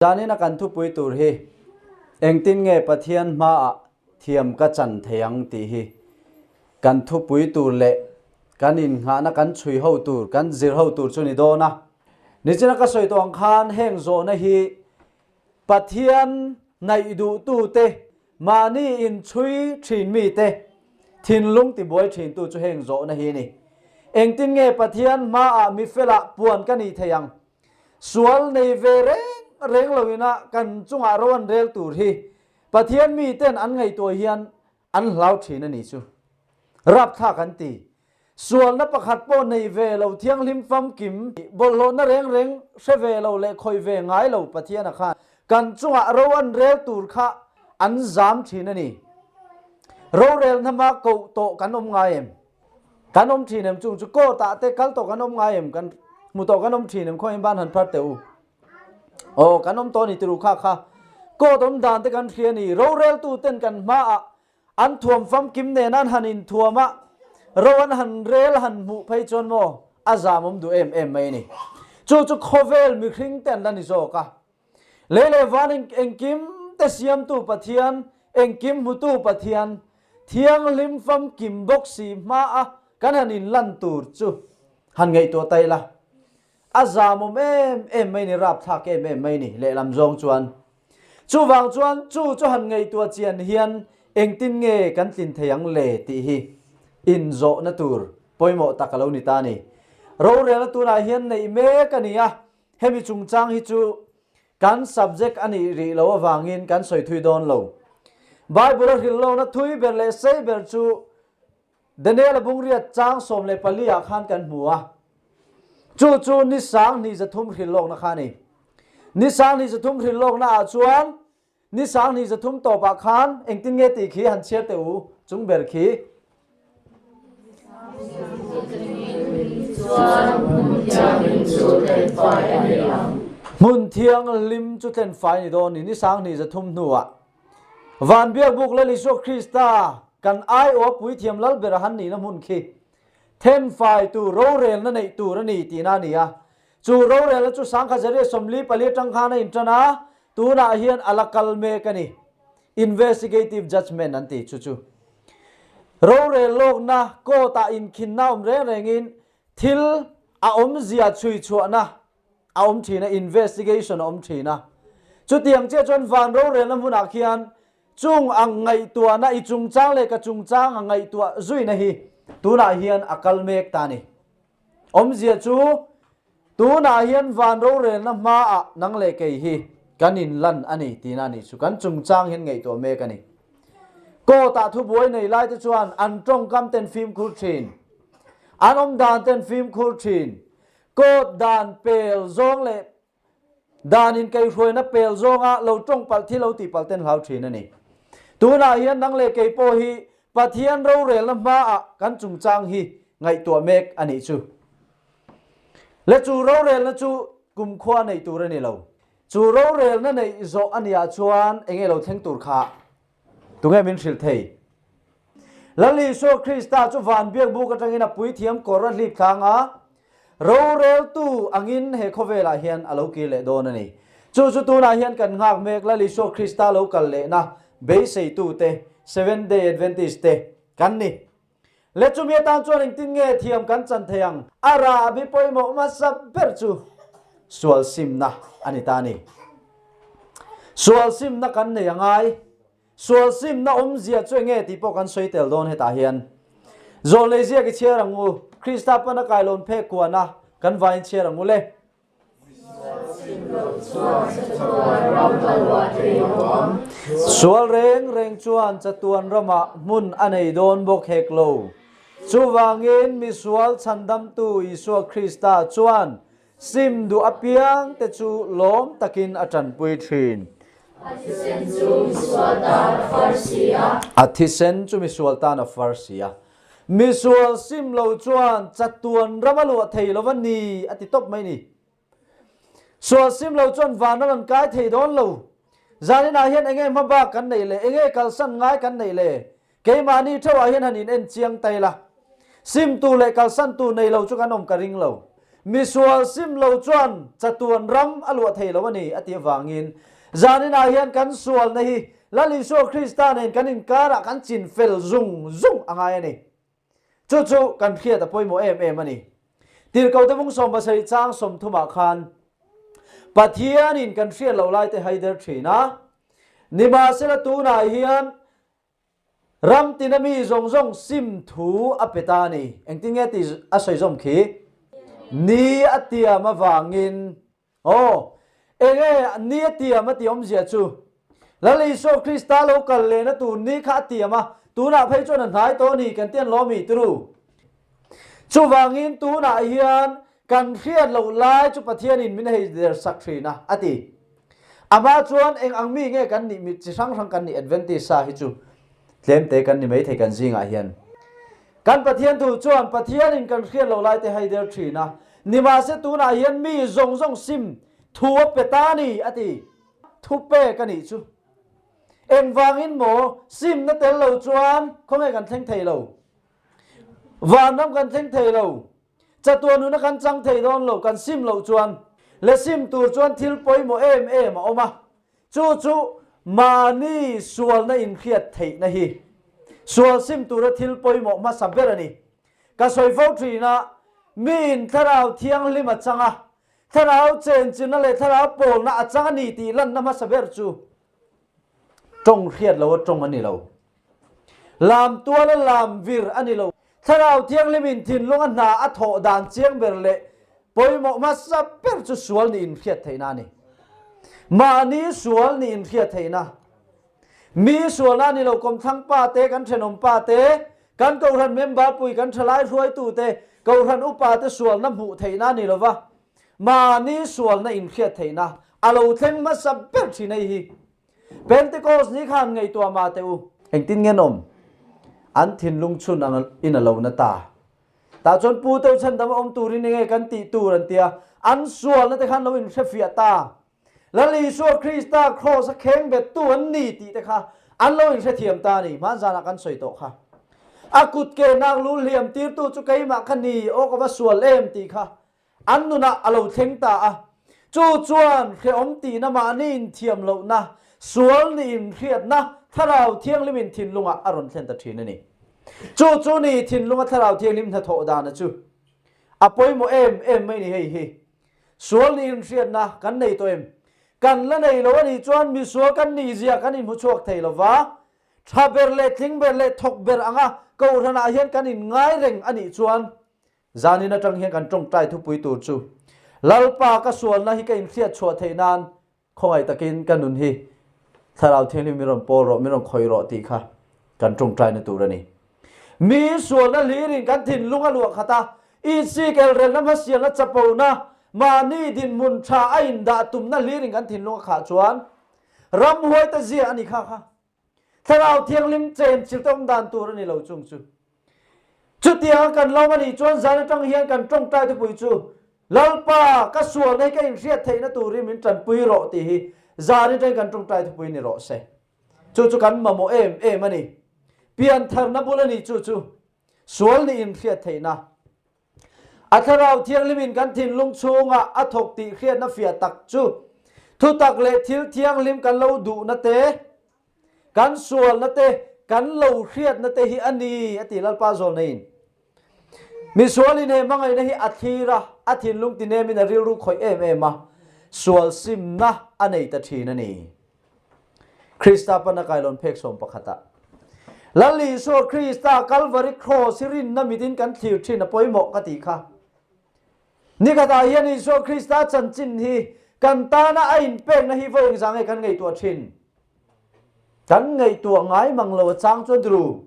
Zanina kan thupui tur hi engtin nge Pathian hmaah thiam ka chan thei ang tih hi kan thupui tur leh kan innghahna kan chhui ho tur, kan zir ho tur chu ni dawn a. Nichina ka sawi tawh ang khan heng zawhna hi Pathian hnaih duhtute, mahni inchhui thin mite thinlung tibuai thintu chu heng zawhna hi a ni. Engtin nge Pathian hmaah mifelah puan ka nih thei ang? Sual nei ve reng reng loina kan chungah ro an rel tur hi Pathian miten an ngaihtuah hian an hlau thin a ni chu. Rapthlak an ti. Sualna pakhat pawh nei ve lo thianghlim famkim bawlhhlawhna reng reng hre ve lo leh khawih ve ngai lo Pathiana khan kan chungah ro an rel tur kha an zam thin a ni. Rorel hnama koh tawh kan awm ngai em? Kan awm thin em chung chu court ah te kal tawh kan awm ngai em kan hmu tawh kan awm thin em khaw in ban han phar teh u. Aw kan awm tawh ni tiru kha kha court awm dan te kan hria ni rorel tu ten kan hma ah an thuam famkim nen an han in thuam a ro an han rel han hmuh phei chuan maw a zam awm duh em em mai ni. Chu chu khawvel mihring te an la ni zawk a. Lei leh van engkim te siamtu Pathian, engkim hmutu Pathian, thianghlim famkim bawk si hmaa kan han inlan tur chu han ngaihtuah ta ila. A zamawm em em mai ni, rapthlak em em mai ni lehlam zawng chuan. Chuvang chuan chu chu han ngaihtuah chian hian engtin nge kan tlin thei ang le tih hi inzawhna tur pawimawh tak a lo ni ta a ni. Rorelna tunah hian neih mek a ni a, Hemi chungchang hi chu kan subject a nih rih lo avangin kan sawi thui dawn lo. Bible a hrilh lohna thui ber leh sei ber chu Daniel-a bungriat chang 14 ah khan kan hmu a. Chu chu ni sang hnih zathum hrilh lawkna kha a ni. Ni sang hnih zathum hrilh lawkna ah chuan Ni sang 203 tawpah khan engtin nge tih khi han chhiar teh u, chung ber khi. Hmun thianghlim chu tlenfai ni dawn ni, ni sang 203 hnuah. Van biakbuk Lal Isua Krista kan aiawh puithiam lal bera han nihna hmun khi thenfai tur rorelna neih tur a ni tihna a ni a. Chu rorelna chu sangkhat 144 atang khan a intan a, Tunah hian a la kal mek a ni. Investigative judgement an ti chu chu. Rorel lawkna court ah inkhinna awm reng rengin thil a awmzia chhui chhuahna a awm thin a, investigation a awm thin a. Chutiang chiah chuan van rorelna hmunah khian chung ang ngaihtuahna i chungchang leh ka chungchang a ngaihtuah zuina hi tunah hian a kal mek ta a ni. Awmzia chu tunah hian van rorelna hmaah nang leh kei hi kan inlan a ni tihna a nih chu. Kan chungchang hian ngaihtuah mek a ni. Court-ah thubuai nei laite chuan an tawngkam ten fimkhur thin, an awmdan ten fimkhur thin, court dan pel zawng leh Dan in keihruaina pel zawnga lo tawng palh thi lo tih palh ten hlau thin a ni. Tunah hian nang leh kei pawh hi Pathian rorelna hmaah kan chungchang hi ngaihtuah mek a nih chu. Le chu rorelna chu kumkhua neih tur a ni lo. Chu rorelna neih zawh a niah chuan enge lo thleng tur kha tunge min hrilh thei? Lal Isua Krista chu van biakbuk atangin a puithiam kawr a hlip thlang a, roreltu angin he khawvelah hian a lo kir leh dawn a ni. Chu chu tunah hian kan nghak mek Lal Isua Krista lo kal lehna beiseitute, Seventh Day Adventist te kan ni. Le chumi atan chuan engtin nge thiam kan chan thei ang? A rahbi pawimawh hmasa ber chu sual simna a ni ta a ni. Sual simna kan nei a ngai. Sual simna awmzia chu enge tih pawh kan sawi tel dawn hetah hian. Zawlnei ziak i chhiar ang u, Krista pawn a kailawn phek kuana kan vaiin chhiar ang u le. Sual reng reng chuan chatuan ramah hmun a nei dawn bawk hek lo. Chuvangin misual chhandamtu Isua Krista chuan Sim duh apiang te chu lawm takin a tanpui thin. A thisen chu misual tan a far si a. A thisen chu misual tan a far si a. Misual sim lo chuan chatuan ram a luah thei lo va ni a ti tawp mai ni. Sual sim lo chuan van ram an kai thei dawn lo. Zaninah hian enge hmabak kan neih le, enge kalsan ngai kan neih le? Keimahni theuhah hian han in en chiang tai la. Sim tur leh kalsan tur nei lo chu kan awm ka ring lo. Misual sim lo chuan chatuan ram a luah thei lo a ni, a ti avangin zaninah hian kan sualna hi Lal Isua Krista nen kan inkarah kan chin fel zung zung a ngai a ni. Chu chu kan hriat a pawimawh em em a ni. Tirhkohte vung 70 chang 30 ah khan Pathianin kan hriat loh laite haider thin a, nimahsela tunah hian Ram tina mi zawng zawng sim thu a pe ta a ni. Engtin nge tih a sawi zawm khi? Ni a tiam avangin. Aw, enge ni a tiam a tih awmzia chu? Lal Isua Krista lo kal lehna tur ni kha a tiam a, tunah phei chuan a hnai tawh a ni kan ti an lawm i turu. Chuvangin tunah hian Kan hriat loh lai chu Pathianin min hei der sak thin a, a ti. Amah chuan eng ang mi nge kan nih, mi chi hrang hrang kan nih Adventist sa hi chu tlemte kan ni maithei kan zingah hian. Kan Pathian thu chuan Pathianin kan hriat loh lai te hei der thin a, nimahse tunah hian mi zawng zawng sim thu a pe ta a ni, a ti. Thu pek a nih chu. Engvangin maw simna tel lo chuan khawnge kan thleng thei lo? Vanram kan thleng thei lo. Chatuan nuna kan chang thei dawn lo, kan sim loh chuan le sim tur chuan thil pawimawh em em a awm a, chu chu mahni sualna inhriat theihna hi sual sim tura thil pawimawh hmasa ber a ni. Ka sawi fo thin a, miin thlarau thianghlim a chang a, thlarau chenchinna leh thlarau pawlna a chang a ni tih lanna hmasa ber chu Tawng hriat lo a tawng a ni lo. Lam tual a lam vir a ni lo. Thlarau Thianghlimin thinlung a hna a thawh dan chiang ber leh pawimawh hmasa ber chu sual nih inhriat theihna a ni. Mahni sual nih inhriat theihna. Mi sualna a ni lo, kawmthlang pa te, kan thenawm pa te, kan kohhran member pui, kan thalai hruaitu te, kohhran upa te sualna hmuh theihna a ni lo va, Mahni sualna inhriat theihna a lo thleng hmasa ber thin hei hi. Pentecost ni khan ngaihtuah mah teh u. Engtin nge an awm? An thinlung chhun ang in a lo na ta. Tah chuan Pu Teu chhandam a awm turin enge kan tih tur an tia, an sualna te khan lo inhrefiah ta. Lal Isua Krista kraws a kheng bettu an ni tih te kha an lo inhrethiam ta a ni. Hman zanah kan sawi tawh kha. A kut ke nak lu hliam tirtu chu keimah kha ni aw ka va sual em tih kha an nunah a lo thleng ta a. Chu chuan hrehawm tihna mahni inthiam lohna, sual nih inhriatna Thlarau Thianghlimin thinlungah a rawn thlen ta thin a ni. Chu chu ni thinlunga Thlarau Thianghlim hnathawh dana chu a pawimawh em em mai ni hei hi. Sual nih inhriatna kan nei tawh em? Kan la nei lo a nih chuan misual kan nih zia kan inhmu chhuak thei lo va, tha ber leh tling ber leh thawk ber anga kohhranah hian kan inngai reng a nih chuan zanin atang hian kan tawngtai thupui tur chu Lalpa ka sualna hi ka inhriat chhuah theih nan Khawngaih takin ka nun hi Thlarau Thianghlim min rawn pawl rawh, min rawn khawih rawh tih kha kan tawngtaina tur a ni. Mi sualna hlirin kan thinlung a luah khat a, Isik elrelna hmasialna chapona, mahni dinhmun tha a indah tumna hlirin kan thinlung a khah chuan ramhuai ta zia a ni kha kha. Thlarau Thianghlim chen chilh te awm dan tur a ni lo chung chu. Chutianga kan lawm a nih chuan zan atang hian kan tawngtai thupui chu Lalpa ka sualna hi ka inhriat theihna turin min tanpui rawh tih hi zan atangin kan tawngtai thupui ni rawh se. Chu chu kan mamawh em em a ni. Piantharna bul a ni chu chu sual nih inhriat theihna. A Thlarau Thianghlimin kan thinlung chhungah a thawk tih hriatna fiah tak chu thutak leh thil thianghlim kan lo duhna te, kan sualna te, kan lo hriatna te hi a ni, a ti Lalpa Zawlneiin. Misualin he hmangaihna hi a thlir a, a thinlung tinemin a rilru khawih em em a, sual simna a nei ta thin a ni. Krista pana kailawn phek sawm pakhatah Lal Isua Krista Kalvari Cross hi rinna mitin kan thlir thin a pawimawh ka tih kha. Nikhatah hian Isua Krista chanchin hi kan tana a inpekna hi vawi engzah nge kan ngaihtuah thin? Kan ngaihtuah ngai mang lo a chang chuan turu.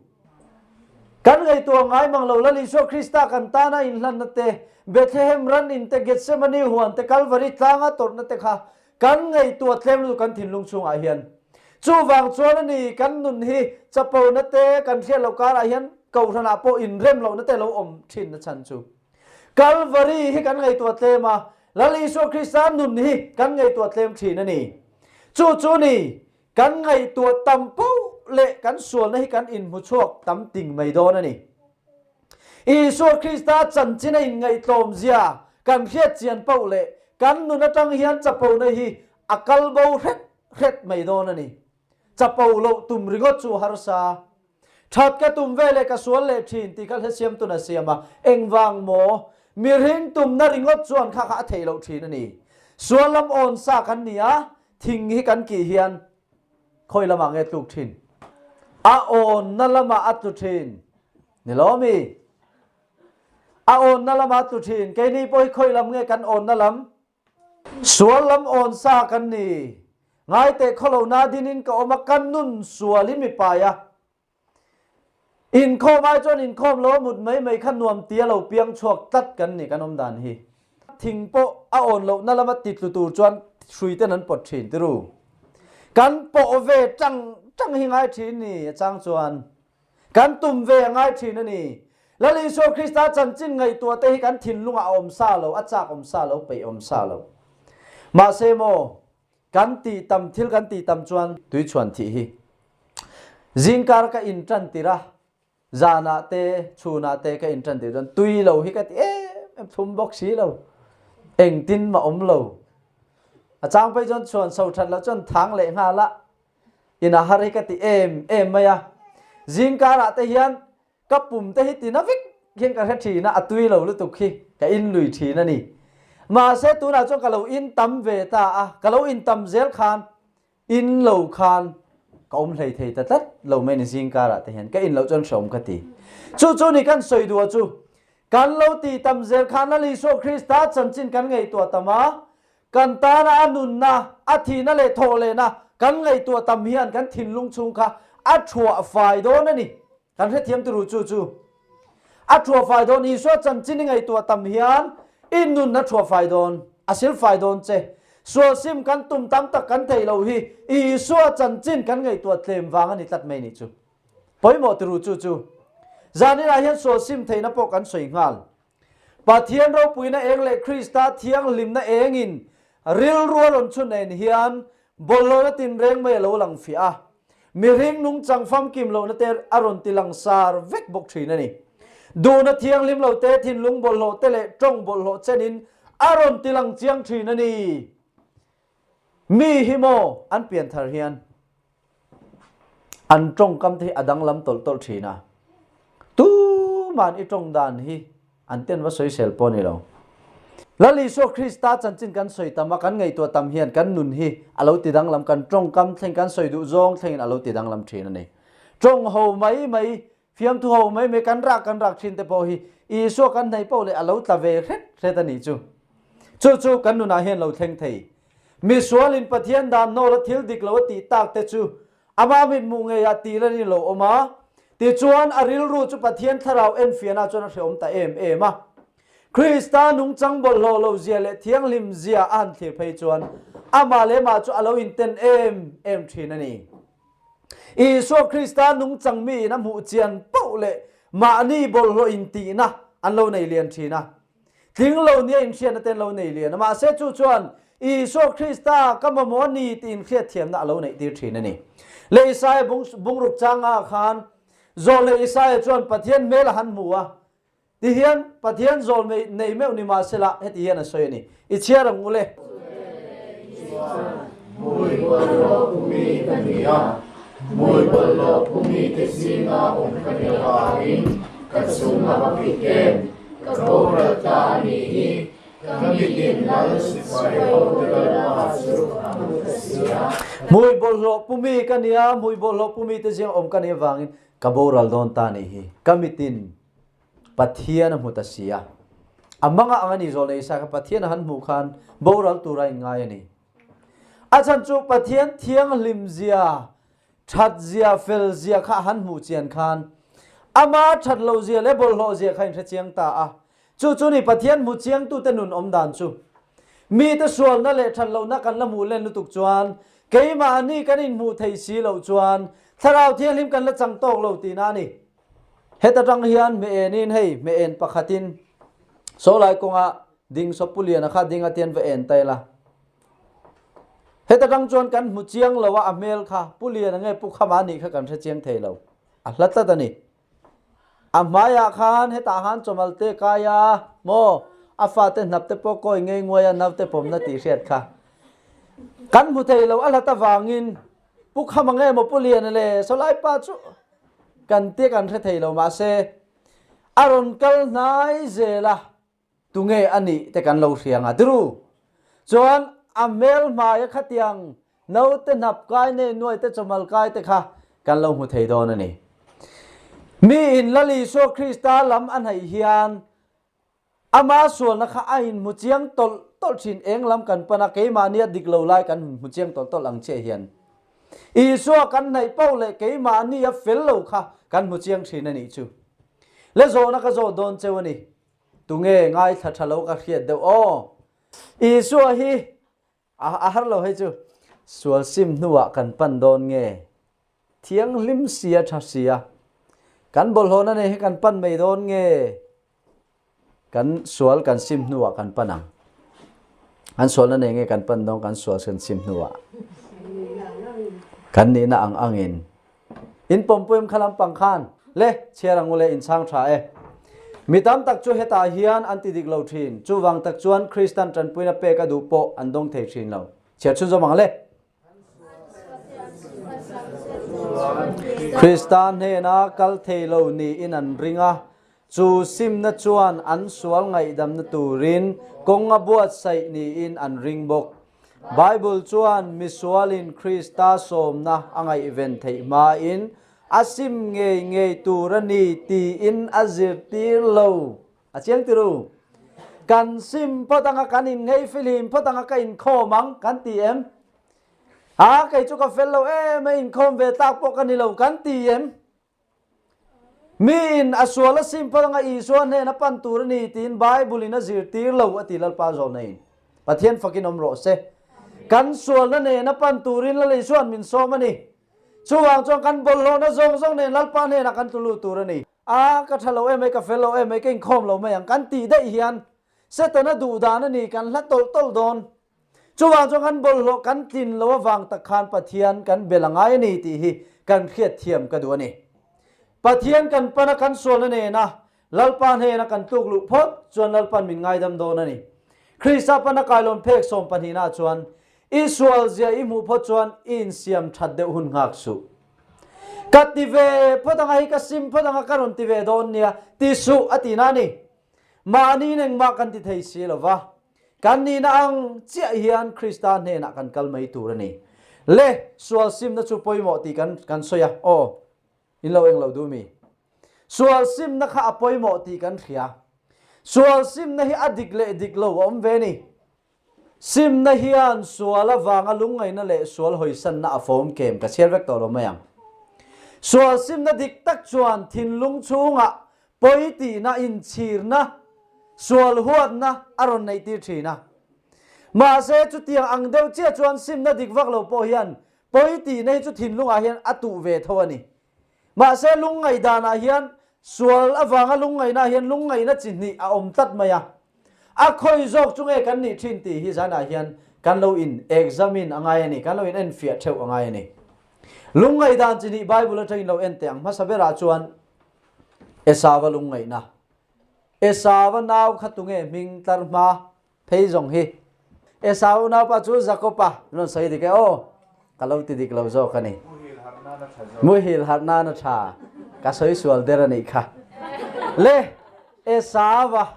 Kan ngaihtuah ngai mang lo Lal Isua Krista kan tana inhlanna te, Bethlehem ran in te, Gethsemane huan te, Kalvari tlanga tawrhna te kha Kan ngaihtuah tlem lutuk kan thinlung chhungah hian. Chuvang chuan a ni kan nun hi chapona te kan hriat loh karah hian kohhranah pawh inrem lohna te lo awm thin na chhan chu. Kalvari hi kan ngaihtuah tlem a, Lal Isua Krista nun hi kan ngaihtuah tlem thin a ni. Chu chu ni kan ngaihtuah tam poh leh kan sualna hi kan inhmu chhuak tam ting mai dawn a ni. Isua Krista chanchin a inngaihtlawm zia. kan hriat chian poh leh kan nun atang hian chapona hi a kal bo hret hret mai dawn a ni. Chapo loh tum ringawt chu harsa. That ka tum ve leh ka sual leh thin tih kha hlasiam tun a siam a, engvang maw? Mihring tumna ringawt chuan kha kha a theih loh thin a ni. Sual lam awn sa kan ni a, thing hi kan kih hian khawi lamah nge tluk thin? A awnna lamah a tlu thin. Ni lo mi? A awnna lamah a tlu thin. Keini pawh hi khawi lam nge kan awnna lam? Sual lam awn sa kan ni. Ngaiteh khawlo na dinin ka awm a, ka nun sual in mi pai a. Inkhawm ai chuan inkhawm lo a mut mai mai kha nuam tia lo piang chhuak tlat kan ni kan awm dan hi. Thing pawh a awn lohna lama titlu tur chuan hrui ten an pawt thin tiru. Kan pawh ve tang tang hi ngai thin ni a chang chuan. Kan tum ve a ngai thin a ni. Lal Isua Krista chanchin ngaihtuah te hi kan thinlungah a awm sa lo, a chak awm sa lo, peih awm sa lo. Mahse maw, kan tih tam thil kan tih tam chuan tuichhuan thih hi zingkar ka in tan tir a, zanah te, chhunah te ka in tan tir chuan tui lo hi ka ti em em thum bawk si lo. Engtin mah awm lo. A chang phei chuan chhuan so that loh chuan thang leh nghal a, In a har hi ka ti em em mai a, zingkarah te hian ka pum te hi tina vek hian ka hre thin a, a tui lo lutuk hi ka in lui thin a ni. Mahse tunah chuan ka lo in tam ve ta a, ka lo in tam zel khan in lo khan ka awm hlei thei ta tlat lo mai ni zingkarah te hian ka in loh chuan hreawm ka ti. Chu chu ni kan sawi duh a chu, kan lo ti tam zel khan Lal Isua Krista chanchin kan ngaihtuah tam a, Kan tana a nunna, a thihna leh thawhlehna kan ngaihtuah tam hian kan thinlung chhung kha a thuah fai dawn a ni. Kan hrethiam turu chu chu. A thuah fai dawn, Isua chanchin i ngaihtuah tam hian i nun a thuah fai dawn, a sil fai dawn che. Sual sim kan tum tam tak kan theih loh hi Isua chanchin kan ngaihtuah tlem vang a ni tlat mai nih chu. Pawimawh turu chu chu. Zaninah hian sual sim theihna pawh kan sawi nghal. Pathian ropuina eng leh Krista thianghlimna engin rilru a rawn chhun en hian bawlhhlawhna tinreng mai a lo lang fiah a, mihring nungchang famkim lohna te a rawn ti langsar vek bawk thin a ni. Duhna thianghlim lo te, thinlung bawlhhlawh te leh tawng bawlhhlawh chenin a rawn ti lang chiang thin a ni. Mi hi maw an pianthar hian An tawngkam te hi a danglam tawlh tawlh thin a, tuman i tawng dan hi an ten va sawisel pawh a ni lo. Lal Isua Krista chanchin kan sawi tam a, kan ngaihtuah tam hian kan nun hi a lo ti danglam, kan tawngkam thleng, kan sawi duh zawng thlengin a lo ti danglam thin a ni. Tawng ho mai mai, fiamthu ho mai mai kan rak kan rak thin te pawh hi Isua kan hnaih poh leh a lo tla ve hret hret a nih chu. Chu chu kan nunah hian lo thleng thei. Misualin Pathian dan nawla thil dik lo a tih tak te chu ama mithmuh ngeiah tih lan in lo awm a, tichuan a rilru chu Pathian thlarau enfiahna chuan a hreawm ta em em a. Krista nungchang bawlhhlawh lo zia leh thianghlim zia a han thlir phei chuan amah leh mah chu a lo inten em em thin a ni. Isua Krista nungchang miin a hmuh chian poh leh mahni bawlhhlawh intihna an lo nei lian thin a. Tling lo nia inhriatna te an lo nei lian a, mahse chu chuan Isua Krista ka mamawh a ni tih inhriatthiamna a lo neihtir thin a ni. Leh Isaia bungruk changa khan zawl leh Isaia chuan Pathian hmel a han hmu a, tihian Pathian zawl nei meuh ni mahsela heti hian a sawi a ni, I chhiar ang u le. Hmui bawlhhlawh pumi ka ni a, hmui bawlhhlawh pumite zinga awm ka ni avangin ka chung a va pik em? Ka boral ta a nih hi, ka mitin lal sipai hote Lalpa chu a hmu ta si a. Hmui bawlhhlawh pumi ka ni a, hmui bawlhhlawh pumite zinga awm ka nih avangin ka boral dawn ta a nih hi, ka mitin Pathian a hmu ta si a. A manga ang a ni zawl nei sa kha Pathian a han hmuh khan boral tura in ngai a ni. A chhan chu Pathian thianghlim zia, that zia, fel zia kha a han hmuh chian khan ama that lo zia leh bawlhhlawh zia kha in hre chiang ta a. Chu chu ni Pathian hmu chiang tute nun awm dan chu. Mite sualna leh that lohna kan la hmuh len lutuk chuan keimahni kan inhmuh thei si loh chuan Thlarau Thianghlim kan la chang tawk lo tihna a ni. Heta tang hian hme enin hei hme en pakhatin sawlai kawnga ding Sawpuliana kha ding a tian va en ta ila. Heta tang chuan kan hmu chiang lo a a hmel kha Puliana nge Pu Khama nih kha kan hre chiang thei lo. A hla tlat a ni. A hmaiah khan hetah han chawmal te kai a maw? A fate hnap te pawh kawi ngei nguai a naute pawmna tih hriat kha kan hmu thei lo. A hlat avangin Pu Khama nge maw Pu Liana le sawlai pa chu kan tia kan hre thei lo. Mahse a rawn kal hnai zel a, tunge a nih te kan lo hria nga tiru. Chuan a hmel hmaia khatiang naute hnap kai nei nuai te chawmal kai te kha kan lo hmu thei dawn a ni. Mi in Lal Isua Krista lam a hnaih hian ama sualna kha a inhmu chiang tawlh tawlh thin. Eng lam kan pan a, keimahnia dik lo lai kan hmu chiang tawlh tawlh ang chiah hian Isua kan hnaih pauh leh keimahnia fel lo kha kan hmu chiang thin a nih chu. Le zawhna ka zawh dawn cheu a ni. Tunge ngaithla tha lo ka hriat deuh aw. Isua hi a har lo hei chu. Sual sim hnuah kan pan dawn nge? Thianghlim sia tha sia. Kan bawlhhlawhna nei hi kan pan mai dawn nge? Kan sual kan sim hnuah kan pan ang. Kan sualna nei nge kan pan dawn kan sual kan sim hnuah. Kan nihna ang angin. In pawmpuim kha lampang khan le chhiar ang u le in chhang tha e. Mi tam tak chu hetah hian an ti dik lo thin. Chuvang tak chuan Kristan tanpuina pek a duh pawh an dawng thei thin lo. Chhiar chhunzawm ang le. Krista hnena kal thei lo niin an ring a, chu simna chuan an sual ngaihdamna turin kawng a buatsaih niin an ring bawk. Bible chuan misualin Krista sawmna a ngaihven theih hmain a sim ngei ngei tur a ni tiin a zirtir lo. A chiang ti ru. Kan sim phawt anga kan innghei fihlim phawt anga ka inkhawm ang kan ti em? Ha, kei chu ka fel lo em a, inkhawm ve tlak pawh ka ni lo kan ti em? Mi in a sual a sim phawt anga Isua hnen a pan tur a ni tiin Bible in a zirtir lo a ti Lalpa zawhna in. Pathian fakin awm rawh se. Kan sualna nen a pan turin Lal Isua'n min sawm a ni. Chuvang chuan kan bawlhhlawhna zawng zawng nen Lalpa hnenah kan tlu lut tur a ni. A, ka tha lo em mai, ka fel lo em mai, ka inkhawm lo mai ang kan tih daih hian Setana duh dan a ni, kan hla tawlh tawlh dawn. Chuvang chuan kan bawlhhlawh kan tlin lo avang tak khan Pathian kan bel a ngai a ni tih hi kan hriatthiam ka duh a ni. Pathian kan pana kan sualna nena Lalpa hnena kan tluk luh phawt chuan Lalpan min ngaidam dawn a ni. Krista pana kailawn phek sawm pahnihna chuan i sual zia i hmuh phawt chuan i insiam that deuh hun nghak suh. Ka ti ve phawt anga hi ka sim phawt anga ka rawn ti ve dawn nia ti suh a tihna a ni. Mahni engmah kan ti thei si lo va. Kan nihna ang chiah hian Krista hnenah kan kal mai tur a ni. Le, sual simna chu pawimawh tih kan kan sawi a, aw, in lo eng lo duh mi? Sual simna kha a pawimawh tih kan hria. Sual simna hi a dik leh dik lo a awm ve ni. Simna hian sual avanga lungngaihna leh sual hawisanna a fawm kem ka chhiar vek tawh lo mai ang. Sual simna dik tak chuan thinlung chhungah pawi tihna, inchhirna, sual huatna a rawn neihtir thin a. Mahse, chutiang ang deuh chiah chuan simna dik vak lo pawh hian pawi tihna hi chu thinlungah hian a tuh ve tho a ni. Mahse, lungngaih danah hian sual avanga lungngaihna hian lungngaihna chi hnih a awm tlat mai a. A khawi zawk chu nge kan nih thin tih hi zanah hian kan lo in examine a ngai a ni, kan lo in enfiah theuh a ngai a ni. Lungngaih dan chi hnih Bible atangin lo en teh ang. Hmasa berah chuan Esava lungngaihna. Esava nau kha tunge hming tlar hma phei zawng hi? Esau naupa chu Jakoba rawn sawi dik e aw, ka lo ti dik lo zawk a ni. Muhil harh nan a tha, ka sawi sual der a nih kha. Le, Esava,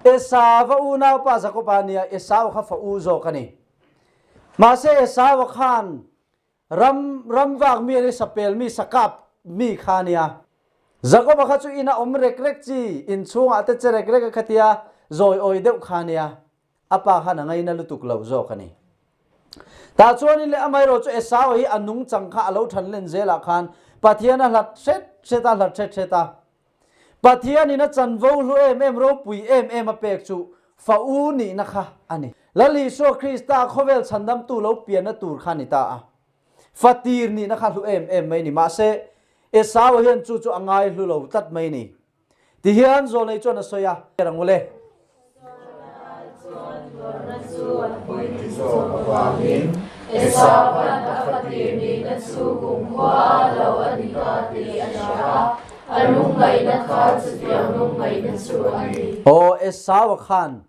Esava unaupa Jakoba nia Esau kha fa u zawk a ni. Mahse Esau khan Ram ram vak mi an i sapel mi sakap mi kha nia. Jakoba kha chu inn a um rek rek chi, inn chungah te che rek rek a kha tia zawi awi deuh kha nia. A pa khan a ngaina lutuk lo zawk a ni. Tah chuanin le amaherawh chu Esau hi a nungchang kha a lo than len zelah khan Pathian a hlat hret hret a, hlat hret hret a. Pathianin a chanvo hlu em em ropui em em a pek chu fa u nihna kha a ni. Lal Isua Krista khawvel chhandamtu lo pianna tur kha a ni ta a. Fa tir nihna kha hlu em em mai ni. Mahse, Esau hian chu chu a ngai hlu lo tlat mai ni. Tihian Zawlnei chuan a sawi a, Rang ule. Esauan a fatir nihna chu kumkhua a lo a ni ta tih a hria a. A lungngaihna kha chutiang lungngaihna chu a ni. Aw Esau-a khan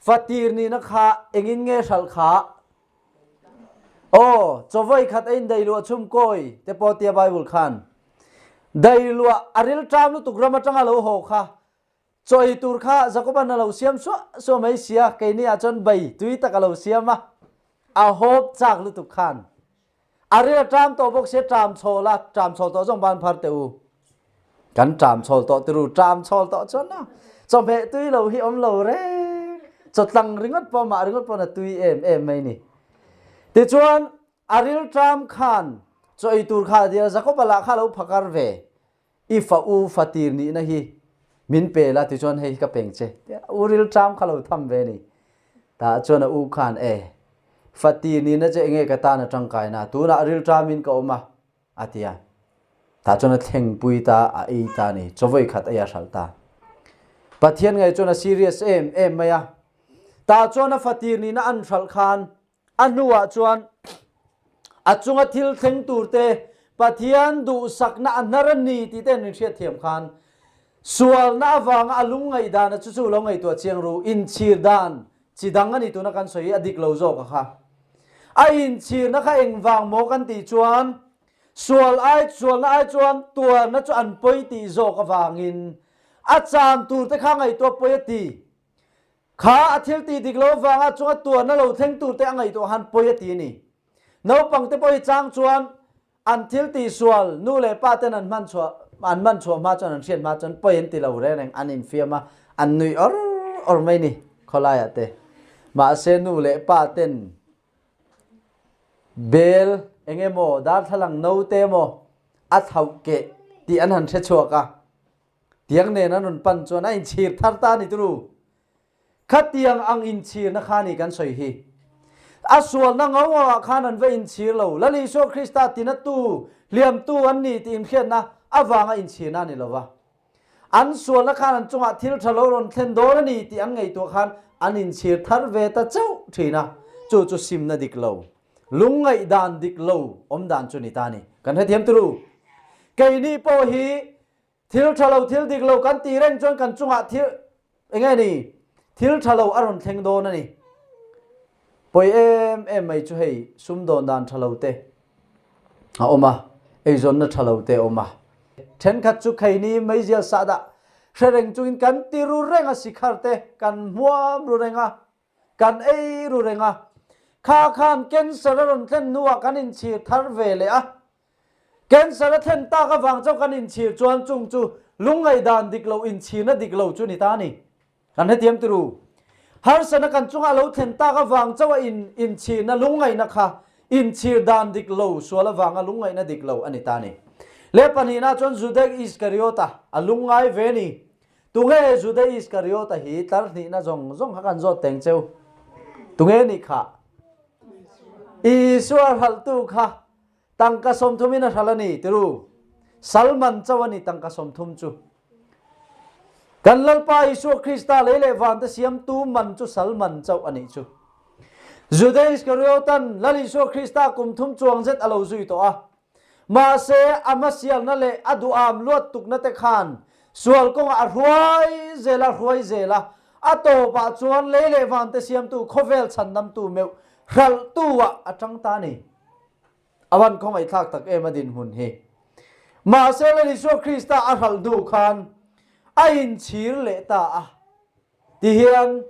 fatir nihna kha engin nge hralh kha? Aw, chawvei khat a in dei luah chhum kawi te pawh tia Bible khan. Dei luah a rilṭam lutuk ram aṭanga lo haw kha chaw ei tur kha Jakoban a lo siam suah suah mai sia, keini ah chuan bai tui tak a lo siam a, a hawp chak lutuk khan. A ril a ṭam tawh bawk sia ṭam chhawl a, ṭam chhawl tawh zawng ban phar teh u. Kan ṭam chhawl tawh tiru, ṭam chhawl tawh chuan na chawhmeh tui lo hi awm lo reng. Chawtlang ringawt pawh mah ringawt pawh na tui em em mai ni. Tichuan a ril ṭam khan chaw ei tur kha a dil a, Jakoba lah kha a lo phakar ve. I fa u fatir nihna hi min pe la tichuan hei hi ka peng che. U ril ṭam kha lo tham ve ni. Tah chuan a u khan e fatir nihna che enge ka tan a ṭangkai na tunah ril ṭamin ka awm a a ti a. Tah chuan a thlengpui ta a ei ta ni chawei khat ei a hralh ta. Pathian ngei chuan a serious em em mai a. Tah chuan a fatir nihna an hralh khan A hnuah chuan a chunga thil thleng turte Pathian duhsakna a hnar a ni tih te an inhriatthiam khan sualna avanga a lungngaih dana chu chu lo ngaihtuah chiang ru, inchhir dan chi dang a ni tuna kan sawi hi a dik lo zawk a kha. A inchhirna kha engvang maw kan tih chuan sual ai sualna ai chuan tuarna chu an pawi tih zawk avangin a chan turte kha ngaihtuah pawi a ti. Kha a thil tih dik lo avanga chunga tuarna lo thleng turte a ngaihtuah han pawi a ti a ni. Naupangte pawh hi chang chuan an thil tih sual nu leh pa ten an hman chhuah an man chhuah hma chuan an hriat hma chuan pawi an ti lo reng reng an infiam a, an nui awr awr mai ni khawlaiah te. Mahse nu leh pa ten bel eng emaw darthlalang note emaw a thlauh keh tih an han hre chhuak a. Tiang nen an rawn pan chuan a inchhir thar ta a ni turu. Khatiang ang inchhirna kha ni kan sawi hi. A sualna ngau ngauah khan an va inchhir lo. Lal Isua Krista tinatu, hliamtu an ni tih inhriatna avanga inchhirna a ni lo va. An sualna khan an chungah thil tha lo rawn thlen dawn a ni tih an ngaihtuah khan an inchhir thar ve ta chauh thin a. Chu chu simna dik lo, lungngaih dan dik lo awm dan chu ni ta a ni. Kan hrethiam turu. Keini pawh hi Thil tha lo, thil dik lo kan tih reng chuan kan chungah thil enge ni thil tha lo a rawn thleng dawn a ni. Pawi em em mai chu hei sumdawn dan tha lo te a awm a, eizawnna tha lo te a awm a. Thenkhat chu kheini meizial sahdah hre reng chungin kan ti ru reng a, sikhar te kan hmuam ru reng a, kan ei ru reng a. Kha khan cancer a rawn thlen hnuah kan inchhir thar ve leh a, Cancer a thlen tak avang chauh kan inchhir chuan chung chu lungngaih dan dik lo, inchhirna dik lo chu ni ta a ni. Kan hrethiam tiru. Harsatna kan chunga a lo thlen tak avang chauh a in inchhirna lungngaihna kha inchhir dan dik lo sual avanga lungngaihna dik lo a ni ta a ni. Leh pahnihna chuan Juda Iskariota a lungngai ve ni. Tunge Juda Iskariota hi tlar hnihna zawng zawng kha kan zawt teng cheu. Tunge nih kha? Isua hralhtu kha Tangka 30 in a hral a ni tiru. Salman cho a ni tangka 30 chu. Kan Lalpa Isua Krista lei le van te siamtu man chu Salman cho a nih chu. Juda Iskariotan Lal Isua Krista kum thum chuang zet a lo zui tawh a. Mahse a hmasialna leh a duham luat tukna te khan sual kawngah a hruai zel a hruai zel a, a tawpah chuan lei leh van te siamtu khawvel chhandamtu meuh hralhtu ah a tang ta a ni. A van khawngaihthlak tak em a dinhmun hi. Mahse Lal Isua Krista a hralh hnu khan a inchhir leh ta a. Tihian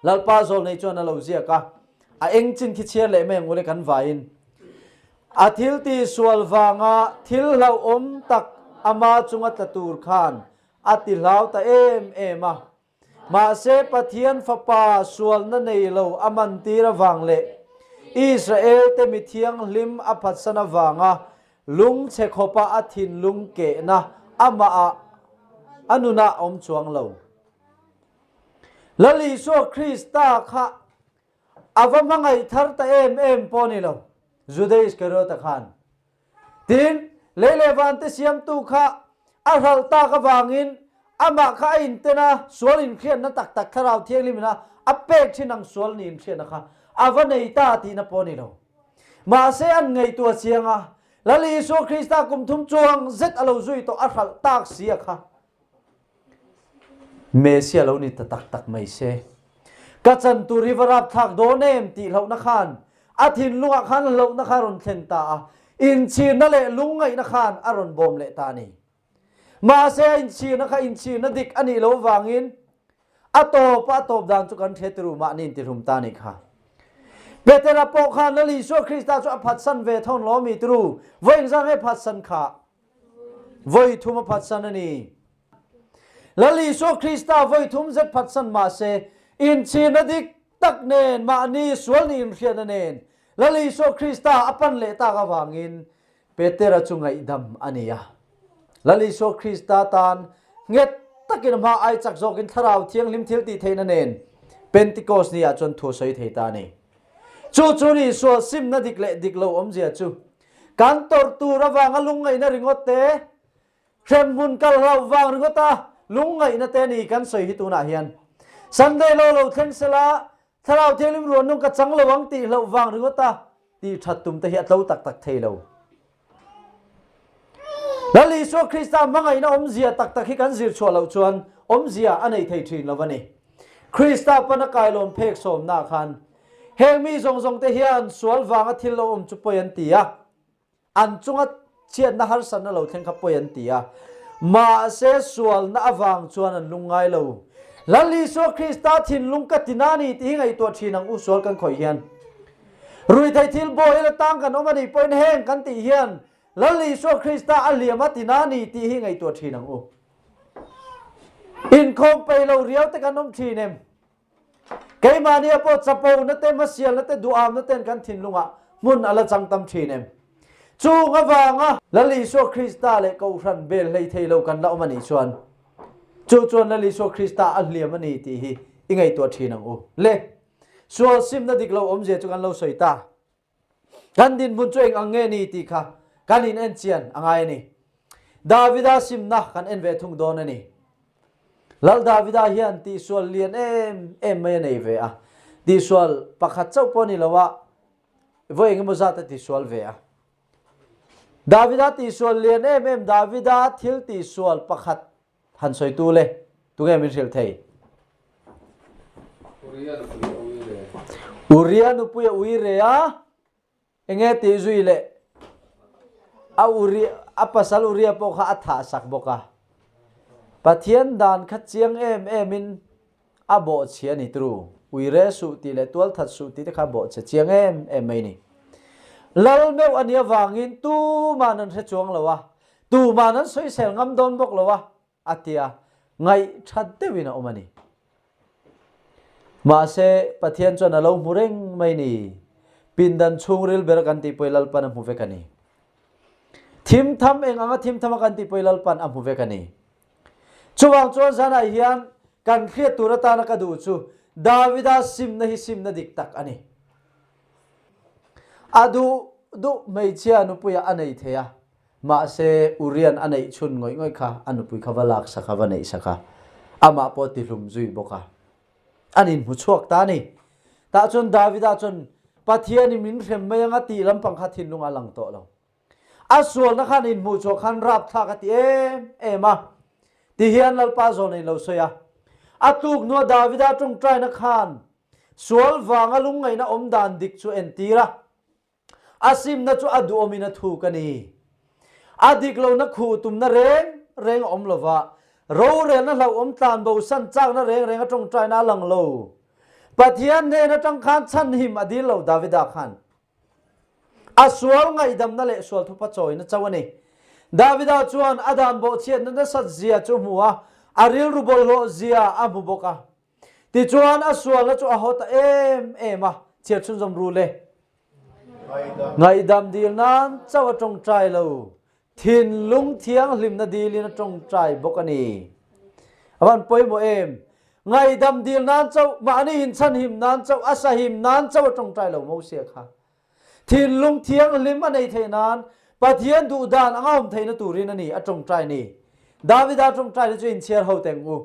Lalpa zawlnei chuan a lo ziak a, a eng chin khi chhiar leh mai ang ule kan vaiin. A thil ti sual vanga thil hlauhawm tak ama chunga tla tur khan a ti hlau ta em em a. Mahse, Pathian Fapa sualna nei lo a mantir avang leh Israelte mi thianghlim a phatsan avanga lungchhe khawpa a thinlung kehna amahah a nunah a awm chuang lo. Lal Isua Krista kha a va hmangaih thar ta em em pawh a ni lo, Juda Iskariota khan. Tin, lei leh vante siamtu kha a hralh tak avangin amah kha a inten a, sual inhriatna tak tak Thlarau Thianghlim ina a pek thin ang sual ni inhriatna kha a va nei ta tihna pawh a ni lo. Mahse, an ngaihtuah chiang a, Lal Isua Krista kum thum chuang zet a lo zui tawh a hralh tak si a kha. Messia lo ni ta tak tak mai se. Ka chan tur hi va rapthlak dawn em tih hlauhna khan a thinlungah khan hlauhna kha rawn thlen ta a, inchhirna leh lungngaihna khan a rawn bawm leh ta a ni. Mahse a inchhirna kha inchhirna dik a nih loh vangin a tawpa a tawp dan chu kan hre tiru mahni intihlum ta a nih kha. Petera pawh khan Lal Isua Krista chu a phatsan ve thawn lawmi tiru, vawi engzah nge phatsan kha? Vawi thum a phatsan a ni. Lal Isua Krista vawi thum zet phatsan mah se, inchhirna dik tak nen, mahni sual nih inhriatna nen Lal Isua Krista a pan leh tak avangin Petera chu ngaihdam a ni a. Lal Isua Krista tan nghet takin a hma ai chak zawkin Thlarau Thianghlim thil tih theihna nen Pentecost ni ah chuan thu a sawi thei ta a ni. Chu chu ni sual simna dik leh dik lo awmzia chu kan tawrh tur avanga lungngaihna ringawt te, hremhmun kal hlauh vang ringawta lungngaihna te ni kan sawi hi tunah hian Sunday law lo thleng sela Thlarau Thianghlim ruanung ka chang lo ang tih hlauh vang ringawta tih that tum te hi a tlo tak tak thei lo. Lal Isua Krista hmangaihna awmzia tak tak hi kan zir chhuah loh chuan awmzia a nei thei thin lo a ni. Krista pana kailawm phek sawmna khan heng mi zawng zawng te hian sual vanga thil lo awm chu pawi an ti a. An chunga chhiatna harsatna lo thleng kha pawi an ti a, mahse sualna avang chuan an lung ngai lo. Lal Isua Krista thinlung ka ti na ni tih hi ngaihtuah thin ang u sual kan khawih hian. Ruithei thil bawi la tang kan awm a nih pawhin heng kan tih hian Lal Isua Krista a hliam a ti na ni tih hi ngaihtuah thin ang u. Inkhawm peih lo riau te kan awm thin em? Keimahnia pawh chapona te, hmasialna te, duhamna ten kan thinlungah hmun a la chang tam thin em? Chung avanga Lal Isua Krista leh Kohhran bel hlei thei lo kan la awm a nih chuan chu chuan Lal Isua Krista a hliam a ni tih hi i ngaihtuah thin ang u. Le, sual simna dik lo awmzia chu kan lo sawi ta. Kan dinhmun chu eng ang nge ni tih kha kan in en chian a ngai a ni. Davida simna kan en ve thung dawn a ni. Lal Davida hian tihsual lian em em mai a nei ve a. Tihsual pakhat chauh pawh ni lo a, vawi engemaw zat a tisual ve a. Davida tihsual lian em em Davida thil tihsual pakhat Han sawitu le, tunge min hrilh thei? Uria nupui a ui re a, enge tih zui le? A uri a pasal Uria pawh kha a thah sak bawk a. Pathian dan kha chiang em em in a bawhchhia a ni tru. Ui re suh tih leh tual that suh tih te kha a bawhchhe chiang em em mai ni. Lal meuh a nih avangin tuman an hre chuang lo a, tuman an sawisel ngam dawn bawk lo a, a tia ngaihthat deuhin a awm a ni. Mahse, Pathian chuan a lo hmu reng mai ni. Pindan chhungril ber kan tihpui Lalpan a hmu vek a ni. Thim tham eng anga thim thama kan tihpui Lalpan a hmu vek a ni. Chuvang chuan zanah hian kan hriat tur atana ka duh chu Davida simna hi simna dik tak a ni. A duh duh hmeichhia nupuiah a nei thei a, mahse Urian a neih chhun ngawih ngawih kha a nupui kha va lak sak a, va neih sak a, amah pawh tihlum zui bawk a. An inhmu chhuak ta a ni. Tah chuan Davida chuan Pathianin min hrem mai anga tih lampang kha thinlung a lang tawh lo. A sualna khan inhmuh chhuah khan rapthlak a ti em em a. Tihian Lalpa zawn in lo sawi a. A tluk hnua Davida tawngtaina khan sual vanga lungngaihna awm dan dik chu entir a. A simna chu a duhawmin a thuk a ni. A dik lohna khuh tumna reng reng a awm lova, rorelna hlauhawm tlan bosan chakna reng reng a tawngtaina a lang lo. Pathian hnen atang khan chhanhim a dil lo Davida khan. A sual ngaihdamna leh sual thupa chawina chauh a ni. Davida chuan a dan bawhchhiatna nasat zia chu hmu a, a rilru bawlhhlawh zia a hmu bawk a. Tichuan a sualna chu a haw ta em em a, chhiar chhunzawm ru le. Ngaihdam dil nan chauh a tawngtai lo, Thinlung thianghlimna dilin a tawngtai bawk a ni. A van pawimawh em? Ngaihdam dil nan chauh, mahni inchhanhim nan chauh, a sahim nan chauh a tawngtai lo Mosia kha. Thinlung thianghlim a nei theih nan Pathian duh dan anga awm theihna turin a ni a tawngtai ni. Davida tawngtai na chu inchhiar ho teng u.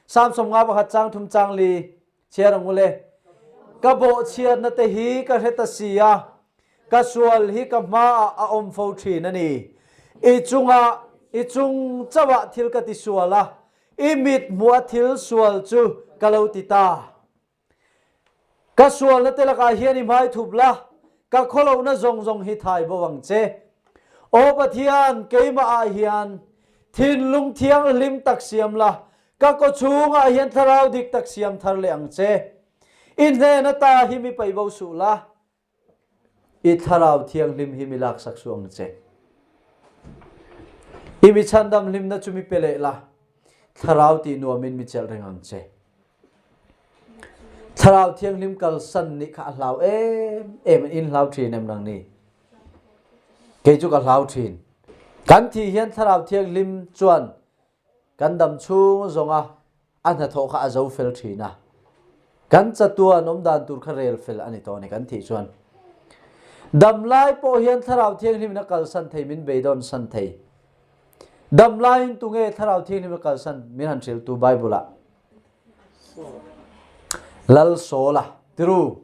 Psalm 51 chang thum chang li chhiar ang u le. Ka bawhchhiatna te hi ka hre ta si a. ka sual hi ka hmaah a awm fo thin a ni. I chungah, i chung chauhah thil ka ti sual a, i mit hmuh a thil sual chu ka lo ti ta. Ka sualna te lakah hian i hmai thup la, ka khawlohna zawng zawng hi thai bo ang che. Aw Pathian, keimah ah hian thinlung thianghlim tak siam la, ka kawchhungah hian thlarau dik tak siam thar leh ang che. I hnen ata hi mi paih bo suh la, I thlarau thianghlim hi mi laksak suh ang che. I mi chhandam hlimna chu mi pe leh la, thlarau ti nuamin mi chelh reng ang che. Thlarau thianghlim kalsan nih kha a hlau em em in hlau thin em nang ni? Kei chu ka hlau thin. Kan thi hian thlarau thianghlim chuan Kan dam chung zawnga a hnathawh kha a zo fel thin a. Kan chatuan awm dan tur kha rel fel a ni tawh a ni kan thih chuan. Dam lai pawh hian Thlarau Thianghlim in a kalsan thei min beidawn san thei. Dam laiin tunge Thlarau Thianghlim a kalsan min han hrilhtu Bible ah? Lal Sawla tiru.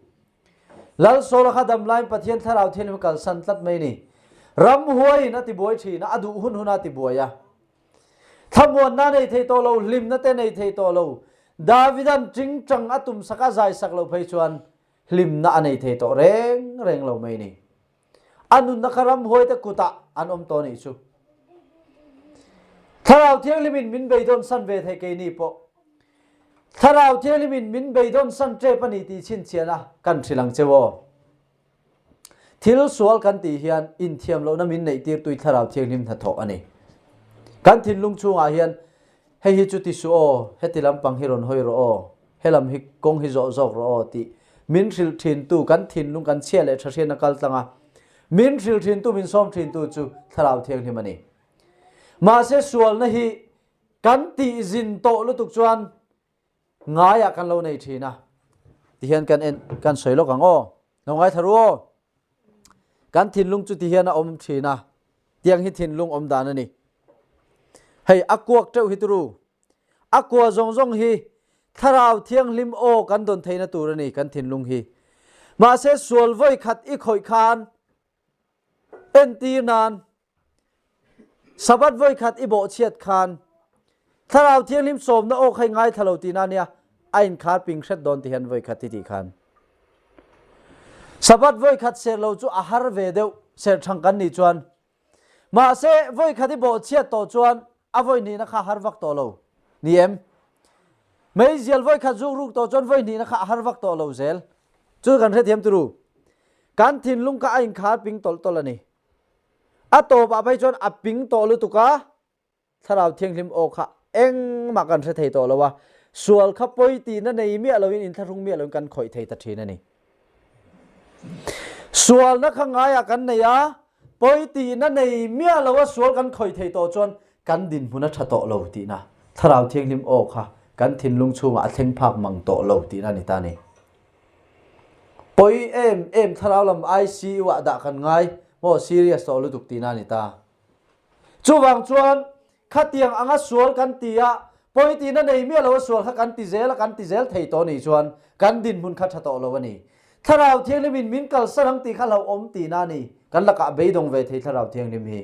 Lal Sawla kha dam laiin Pathian Thlarau Thianghlim a kalsan tlat mai ni. Ramhuai in a tibuai thin a, a duh hun hun a tibuai a. Thlamuanna nei thei tawh lo, hlimna te nei thei tawh lo. Davidan tingtang a tum sak a zai sak lo phei chuan hlimna a nei thei tawh reng reng lo mai ni. A nunna kha ramhuai te kutah an awm tawh nih chu. Thlarau Thianghlimin min beidawn san ve thei keini pawh. Thlarau Thianghlimin min beidawn san tep a ni tih chhinchhiahna kan hrilh ang che aw. Thil sual kan tih hian inthiam lohna min neihtir tui Thlarau Thianghlim hnathawh a ni. Kan thinlung chhungah hian hei hi chu ti suh aw, heti lampang hi rawn hawi rawh aw, helam hi kawng hi zawh zawk rawh aw tih min hrilh thintu kan thinlung kan chhia leh tha hriatna kal tlanga min hrilh thintu min sawm thintu chu Thlarau Thianghlim a ni. Mahse sualna hi kan tih zin tawh lutuk chuan Ngaiah kan lo nei thin a. Tihian kan en kan sawi lawk ang aw. Lo ngai tharu aw. Kan thinlung chu tihian a awm thin a. Tiang hi thinlung awm dan a ni. Hei a kuak teuh hi turu. A kua zawng zawng hi thlarau thianghlim aw kan dawn theihna tur a ni kan thinlung hi. Mahse sual vawi khat i khawih khan entir nan Sabbath voikhat i bawhchhiat khan Thlarau Thianghlim sawmna aw kha i ngaithla lo tihna nia a inkhar ping hret dawn ti hian voikhat ti tih khan. Sabbath voikhat ser lo chu a har ve deuh ser thang kan nih chuan. Mahse voikhat i bawhchhiat tawh chuan a voi hnihna kha har vak tawh lo. Ni em? Meizial voikhat zuk ruk tawh chuan voi hnihna kha a har vak tawh lo zel. Chu kan hrethiam turu. Kan thinlung kha a inkhar ping tawlh tawlh a ni. A tawpah phei chuan a ping tawh lutuk a, Thlarau Thianghlim aw kha engmah kan hre thei tawh lo a, sual kha pawi tihna nei miah loin inthlahrung miah loin kan khawih thei ta thin a ni. Sualna kha ngaiah kan nei a, pawi tihna nei miah lo a sual kan khawih thei tawh chuan kan dinhmun a tha tawh lo tihna, Thlarau Thianghlim aw kha kan thinlung chhungah a thleng phak mang tawh lo tihna a ni ta a ni. Pawi em em thlarau lam ICU ah dah kan ngai maw serious tawh lutuk tihna a ni ta. Chuvang chuan khatiang anga sual kan ti a, pawi tihna nei miah lo a sual kha kan ti zel a kan ti zel thei tawh nih chuan kan dinhmun kha tha tawh lo a ni. Thlarau Thianghlim in min kalsan ang tih kha hlauhawm tihna a ni. Kan lakah beidawng ve thei Thlarau Thianghlim hi.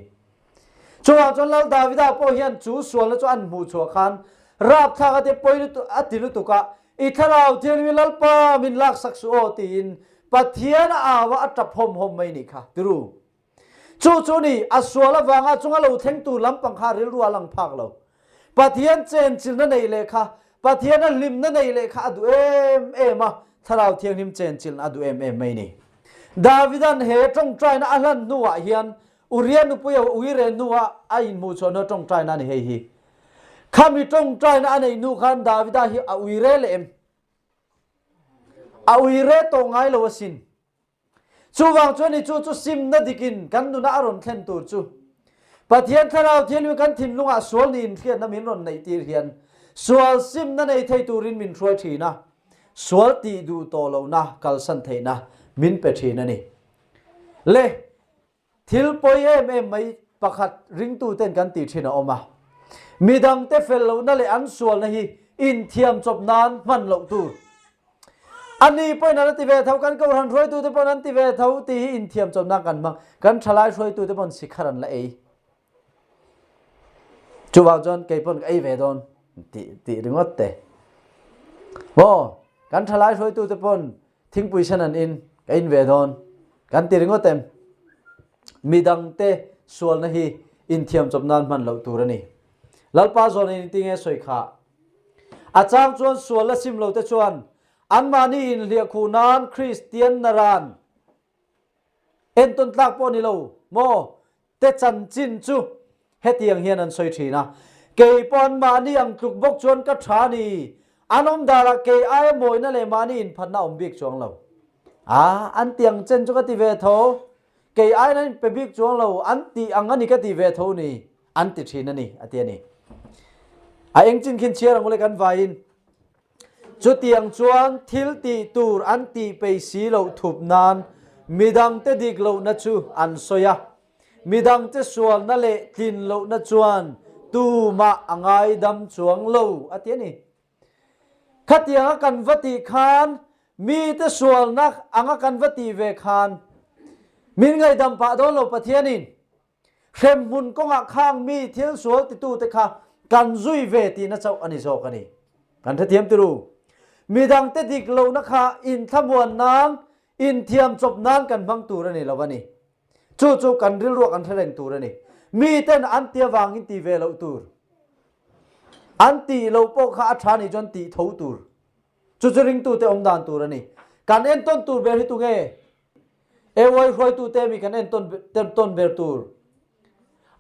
Chuvang chuan Lal Davida pawh hian chu sualna chu an hmuh chhuah khan rapthlak a ti pawi lutuk a ti lutuk a, I thlarau thianghlim Lalpa min laksak suh aw tiin Pathian a au a a tap hawm hawm mai nih kha tiru. Chu chu ni a sual avanga chunga lo thleng tur lampang kha rilru a lang phak lo. Pathian chenchilna nei leh kha Pathian a hlimna nei leh kha a duh em em a, thlarau thianghlim chenchilna a duh em em mai ni. Davidan he tawngtaina a hlan hnuah hian Uria nupui a uire hnuah a inhmuh chhuah hnuah tawngtaina a ni hei hi. Khami tawngtaina a neih hnu khan Davida hi a uire leh em? A uire tawh ngai lo asin. Chuvang chuan ni chu chu simna dikin kan nuna a rawn thlen tur chu Pathian thlarau thianghlim kan thinlungah sual niin hriatna min rawn neih tir hian sual simna nei thei turin min hruai thin a, sual tih duh tawh lohna kalsan theihna min pe thin a ni. Le Thil pawi em em mai pakhat ringtuten kan tih thin a awm a. Midangte fel lohna leh an sualna hi inthiam chawp nan hman loh tur. Ani pawhin a la ti ve tho, kan kohhran hruaitute pawhin an ti ve tho tih hi inthiam chawmna kan hmang. Kan thalai hruaitute pawhin sikhar an la ei. Chuvang chuan kei pawn ka ei ve dawn tih tih ringawt te. Maw kan thalai hruaitute pawn thingpui sen an in ka in ve dawn kan ti ringawt em? Midangte sualna hi inthiam chawp nan hman loh tur a ni. Lalpa zawn in tinge sawi kha. A chang chuan sual la sim lo te chuan anmahni inhliahkhuh nan Kristian naran Entawn tlak pawh ni lo maw? Te chanchin chu hetiang hian an sawi thin a, Kei pawh an mahni ang tluk bawk chuan ka tha a ni. An awm darah kei aia mawina leh mahni inphatna a awm bik chuang lo. A, an ti ang chen chu ka ti ve tho. Kei aiin an inpe bik chuang lo, an tih ang a ni ka ti ve tho ni, an ti thin a ni, a ti a ni. A eng chin khin chhiar ang u le kan vaiin. Chutiang chuan thil tih tur an tih peih si loh thup nan midangte dik lohna chu an sawi a, midangte sualna leh tlin lohna chuan tumah a ngaidam chuang lo, a ti a ni. Khatianga kan va tih khan mite sualna anga kan va tih ve khan min ngaihdam pah dawn lo Pathianin. Hremhmun kawngah khang mi thil sual titute kha kan zui ve tihna chauh a ni zawk a ni. Kan hrethiam tiru. Midangte dik lohna kha inthlamuan nan, inthiam chawp nan kan hmang tur a ni lo a ni. Chu chu kan rilruah kan hre reng tur a ni. Miten an ti avangin ti ve loh tur. An tih loh pawh kha a tha nih chuan tih tho tur. Chu chu ringtute awm dan tur a ni. Kan entawn tur ber hi tunge? AY hruaitute mi kan entawn tawn ber tur.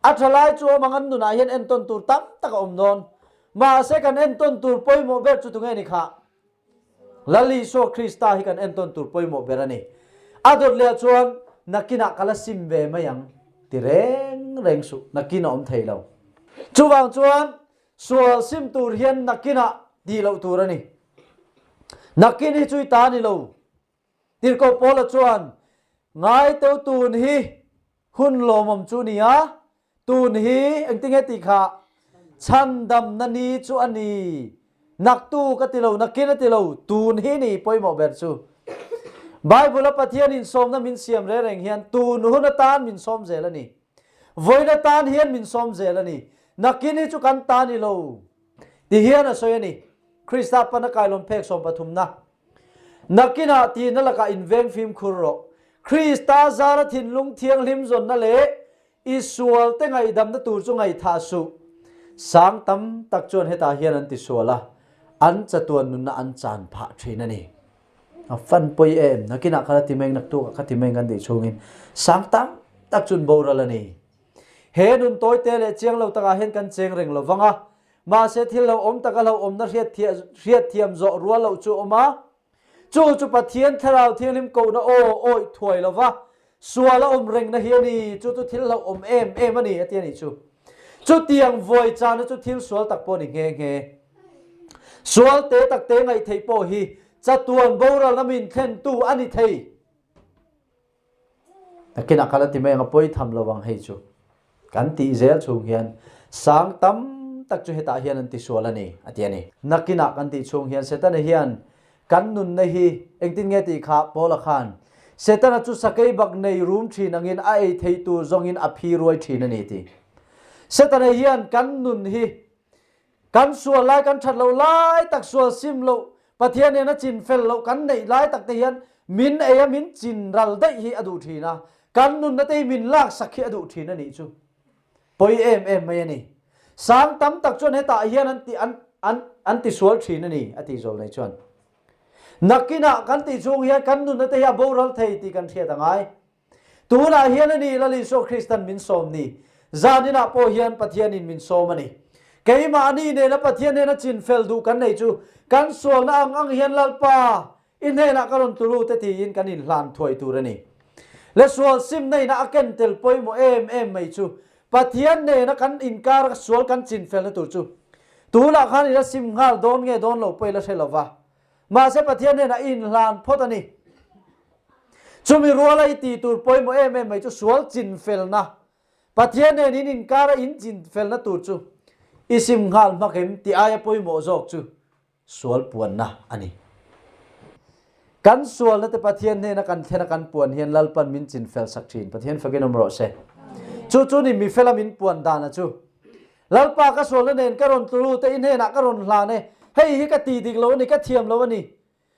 A tha lai chu awm ang an nunah hian entawn tur tam tak a awm dawn. Mahse kan entawn tur pawimawh ber chu tunge ni kha? Lal Isua Krista hi kan entawn tur pawimawh ber a ni. A dawt leh ah chuan nakinah ka la sim ve mai ang ti reng reng suh, nakin a awm thei lo. Chuvang chuan sual sim tur hian nakinah tih loh tur a ni. Nakin hi chu i ta a ni lo. Tirhkoh Paula chuan, Ngaiteu tun hi hun lawmawm chu ni a, tun hi engtinge tih kha chhandamna ni chu a ni. Naktu ka ti lo, nakin a ti lo, tun hi ni pawimawh ber chu. Bible-a Pathian insawmna min siam reng reng hian tun hun atan min sawm zel a ni. Vawiin atan hian min sawm zel a ni. Nakin hi chu kan ta ni lo. Ti hian a sawi a ni. Krista pana kailawn phek sawmpathumna. Nakinah tihna lakah inveng fimkhur rawh. Krista zara thinlung thianghlim zawnna leh i sualte ngaihdamna tur chu ngaihthah suh. Sang tam tak chuan hetah hian an tisual a, an chatuan nunna an chan phah thin a ni. A fan pawi em? Nakinah kha la ti mai, naktukah kha ti mai kan tih chhungin sang tam tak chu an boral a ni. He nun tawite leh chiang lo takah hian kan cheng reng lo vang a, Mahse thil lo awm taka lo awmna hriatthiam zawh rual loh chu a awm a. Chu chu Pathian Thlarau Thianghlim kohna aw awih thuai lova sual a awm rengna hi a ni. Chu chu thil hlauhawm em em a ni, a ti a nih chu. Chutiang vawi chana chu thil sual tak pawh a ni nghe nghe. Sual te tak te ngaihtheih pawh hi chatuan boralna min thlentu a ni thei. Nakinah kal a ti mai ang a pawi tham lo ang hei chu. Kan tih zel chhung hian sang tam tak chu hetah hian an tisual a ni, a ti a ni. Nakinah kan tih chhung hian Setana hian kan nunna hi engtin nge tih kha Paula khan Setana chu sakei bak nei rum thin angin a ei thei tur zawngin a phi ruai thin a ni ti. Setana hian kan nun hi Kan sual lai kan that lo lai tak sual sim lo Pathian nen a chin fel lo kan neih lai tak te hian min ei a min chin ral daih hi a duh thin a, kan nunna te hi min lak sak hi a duh thin a nih chu pawi em em mai a ni. Sang tam tak chuan hetah hian an ti an an an ti sual thin a ni a tih zawl nei chuan. Nakinah kan tih chhung hian kan nunna te hi a boral thei tih kan hriat a ngai. Tunah hian a ni Lal Isua Kristan min sawm ni. Zaninah pawh hian Pathianin min sawm a ni. Keimahni nena Pathian nena chinfel duh kan nei chu kan sualna ang ang hian Lalpa, i hnenah ka rawn tulu te tiin kan inhlan thuai tur a ni. Le sual simna ina a ken tel pawimawh em em mai chu Pathian nena kan inkar sual kan chinfelna tur chu tunah khan i la sim nghal dawn nge dawn lo pawh i la hre lova. Mahse Pathian hnenah i inhlan phawt a ni. Chumi ruala i tih tur pawimawh em em mai chu sual chinfelna, Pathian nen in inkara in chinfelna tur chu i sim nghal hmak em tih aia pawimawh zawk chu sual puanna a ni. Kan sualna te Pathian hnena kan thlen a kan puan hian Lalpan min chinfel sak thin. Pathian fakin awm rawh se. Chu chu ni mifela min puan dan a chu. Lalpa ka sualna nen ka rawn tlu te i hnenah ka rawn hlan e. Hei hi ka ti dik lo a ni, ka thiam lo a ni.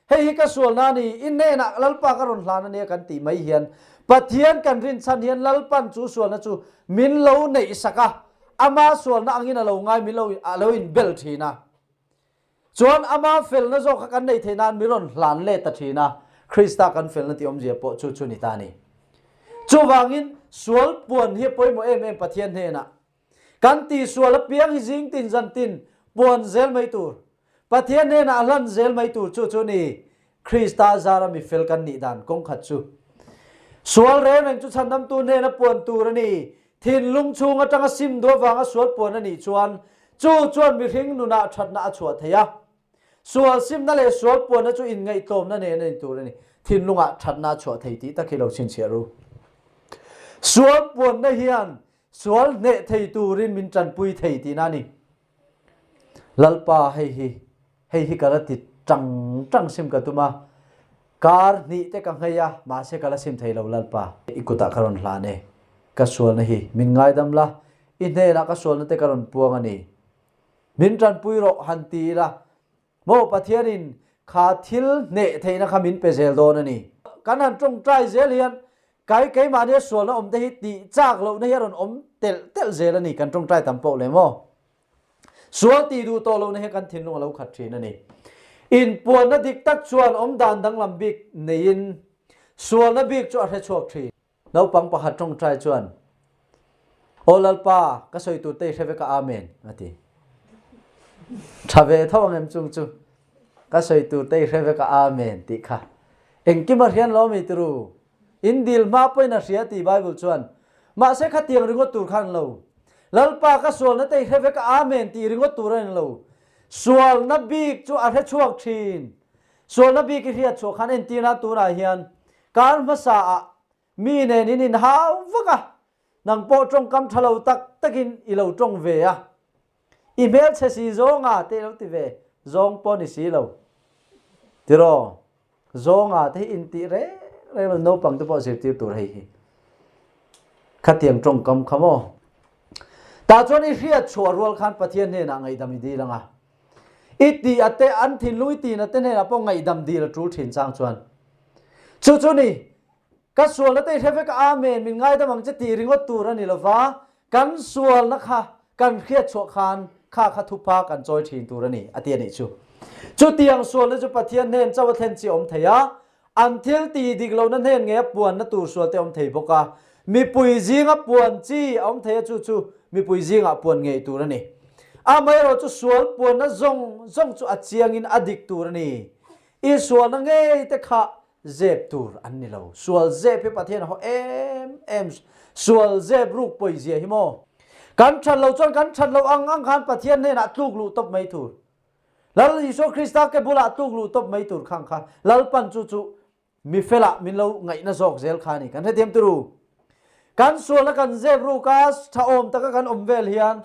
Hei hi ka sualna a ni, i hnenah Lalpa ka rawn hlan a nia kan tih mai hian Pathian kan rinchhan hian Lalpan chu sualna chu min lo neih sak a, ama sualna angin a lo ngai min lo a lo inbel thin a. Chuan ama felna zawk kha kan nei theih nan mi rawn hlan let ta thin a, Krista kan felna tih awmzia pawh chu chu ni ta a ni. Chuvangin sual puan hi a pawimawh em em Pathian hnenah. Kan tihsual apiang hi zing tin zan tin puan zel mai tur, Pathian hnenah a hlan zel mai tur chu chu ni Krista zara mi fel kan nih dan kawng khat chu. Sual reng reng chu chhandamtu hnena puan tur a ni. Thinlung chhung atanga sim duh avanga sual puan a nih chuan chu chuan mihring nunah thatna a chhuah thei a. Sual simna leh sual puanna chu inngaihtlawmna nen a ni tur a ni. Thinlungah thatna a chhuah thei tih tak hi lo chhinchhiah ru. Sual puanna hian sual hneh thei turin min tanpui thei tihna a ni. Lalpa hei hi hei hi ka la ti tang tang sim ka tum a, kar hnih te ka nghei a, mahse ka la sim thei lo Lalpa. I kutah ka rawn hlan e, ka sualna hi min ngaidam la, i hnenah ka sualna te ka rawn puang a ni. Min tanpui rawh han ti ila, maw Pathianin kha thil hneh theihna kha min pe zel dawn a ni. Kan han tawngtai zel hian kai keimahnia sualna awmte hi tih chak lohna hi a rawn awm telh telh zel a ni, kan tawngtai tam pawh le maw? Sual tih duh tawh lohna hi kan thinlung a lo khat thin a ni. Inpuanna dik tak chuan awmdan danglam bik neiin sualna bik chu a hre chhuak thin. Naupang pakhat tawngtai chuan, Aw Lalpa, ka sawi tur te i hre vek a, Amen, a ti. Tha ve tho ang em chung chu. Ka sawi tur te i hre vek a, Amen, tih kha. Engkim a hrian lo mi turu. In dil hma pawhin a hria ti Bible chuan. Mahse khatiang ringawt tur khan lo. Lalpa ka sualna te i hre vek a, Amen, tih ringawt tur a ni lo. Sualna bik chu a hre chhuak thin. Sualna bik i hriat chhuah khan entirna tunah hian Kar hmasa ah mi nen in inhau vak a, nang pawh tawngkam tha lo tak takin i lo tawng ve a, i hmelchhe si zawng a te lo ti ve zawng pawh ni si lo tiraw, zawng a te hi intih reng reng lo naupang te pawh zirtir tur hei hi khatiang tawngkam kha maw. Tah chuan i hriat chhuah rual khan Pathian hnenah ngaihdam i dil ang a, I ti a te an thinlung i tina te hnenah pawh ngaihdam dil a tul thin chang chuan chu chu ni ka sualna te i hre vek a amen min ngaidam ang che tih ringawt tur a ni lova kan sualna kha kan hriat chhuah khan kha kha thupa kan chawi thin tur a ni a ti a nih chu chutiang sualna chu Pathian hnen chauh a thlen chi awm thei a An thil ti dik lohna hnen ngei a puanna tur sual te awm thei bawk a, mipui zinga puan chi a awm thei a chu chu mipui zingah puan ngei tur a ni. Amaherawh chu sual puanna zawng zawng chu a chiangin a dik tur a ni. I sualna ngei te kha zep tur an ni lo. Sual zep hi Pathian a haw em em. Sual zep ruk pawizia hi maw? Kan that lo chuan kan that loh ang ang khan Pathian hnenah tluk luh tawp mai tur. Lal Isua Krista ke bulah tluk luh tawp mai tur khang kha Lalpan chu chu mifelah min lo ngaihna zawk zel kha a ni. Kan hrethiam turu. Kan sualna kan zep ruk a, tha awm taka kan awm vel hian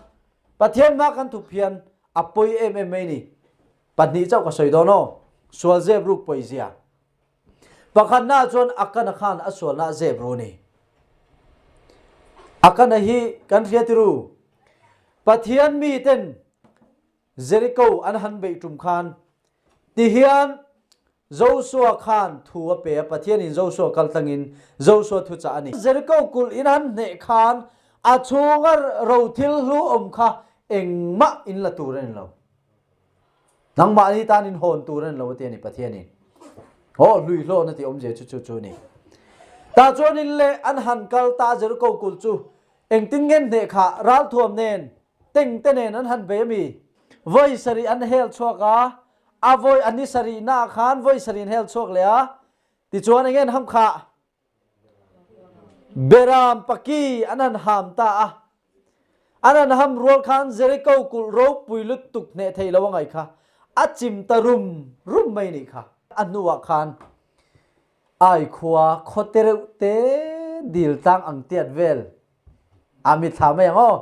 Pathian hma kan thup hian a pawi em em mai ni. Pahnih chauh ka sawi dawn aw. Sual zep ruk pawi zia. Pakhatna chuan Akana khan a sualna a zep ru ni. Akana hi kan hria tiru. Pathian mi ten Jeriko an han beih tum khan tihian Joshua khan thu a pe a, Pathianin Joshua kaltlangin Joshua thuchah a ni. Jeriko kulh in han hneh khan a chhunga ro thil hlu awm kha engmah in la tur a ni lo. Nangmahni tan in hawn tur a ni lo a ti a ni Pathianin. Aw hlui hlawhna tih awmzia chu chu chu a ni. Tah chuan in leh an han kal ta Jeriko kulh chu engtin nge hneh kha ralthuam nen Teng te nen an han bei a mi? Voi sarih an hel chhuak a, a voi a ni sarih na ah khan voi sarih an hel chhuak leh a, tichuan enge an ham khah? Beram paki an han ham ta a. An han ham rual khan Jericho kulh ropui lutuk hneh thei lo a ngaih kha a chim ta rum rum mai nih kha. A hnuah khan Ai khua khuate reuh te dil tlang ang tiat vel A mitthla mai ang aw.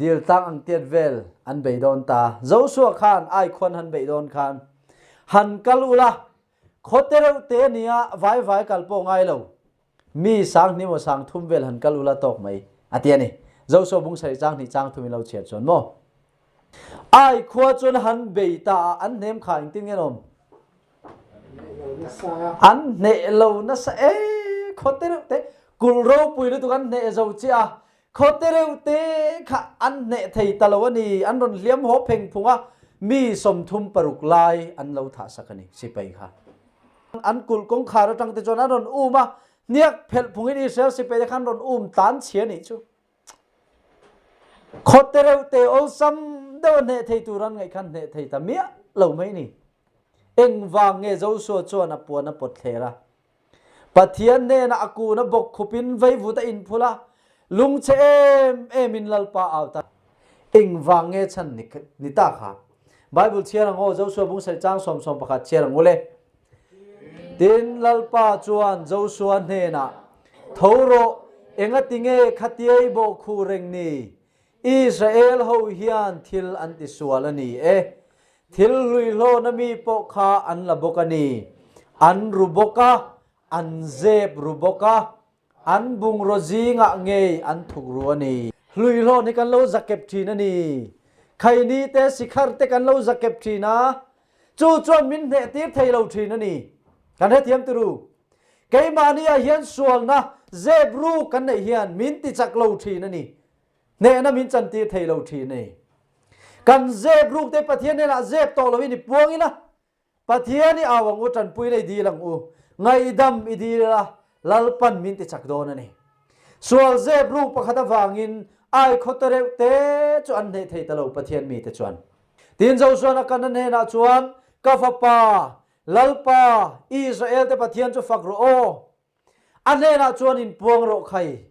Dil tlang ang tiat vel an bei dawn ta. Joshua khan ai khuan han beih dawn khan han kal ula. Khaw te reuh te ania vai vai kal pawh ngai lo. Mi sang hnih maw sang thum vel han kal ula tawk mai a ti a ni. Joshua bung sarih chang hnih chang thum in lo chhiar chuan maw. Ai khua chuan han bei ta a an hnem kha engtin nge an awm? An hneh lo nasa e khaw te reuh te kul ropui lutuk an hneh zo chiah a khaw te reuh te kha an hneh thei ta lo a ni an rawn hliam haw pheng phung a mi 36 lai an lo thah sak a ni sipai kha an kulh kawngkhar atang te chuan an rawn um a hniak phelh phungin Israel sipai te khan rawn um tlan chhia nih chu khaw te reuh te awlsam deuh a hneh thei tur an ngaih khan hneh thei ta miah lo mai ni engvang nge Joshua chuan a puan a pawt thler a Pathian hnenah a kun a bawk khupin veivut a inphul a lungchhe em em in Lalpa au ta engvang nge chan ni ta kha Bible chhiar ang aw Joshua bung sarih chang sawm sawm pakhat chhiar ang ule Tin Lalpa chuan Joshua hnenah tho rawh engatinge khatiai bawh khu reng ni Israel ho hian thil an ti sual a ni e. Thil hluihlawn a mi pawh kha an la bawk a ni. An ru bawk a, an zep ru bawk a, an bungraw zingah ngei an thuk ru a ni. Hluihlawn hi kan lo zakep thin a ni. Khaini te, sikhar te kan lo zakep thin a, chu chuan min hneh tir thei lo thin a ni. Kan hrethiam ti ru. Keimahni ah hian sualna zep ru kan neih hian min ti chak lo thin a ni. Hnehna min chantir thei lo thin a ni. Kan zep ruk te Pathian hnenah zep tawh loin i puang ila, Pathian i au ang u, tanpuina i dil ang u, ngaihdam i dil ila, Lalpan min ti chak dawn a ni. Sual zep ruk pakhat avangin ai khaw te reuh te chu an hneh thei ta lo Pathian mite chuan. Tin Joshua a Kanan hnenah chuan, Ka fapa, Lalpa, Israel te Pathian chu fak rawh aw. A hnenah chuan in puang rawh khai.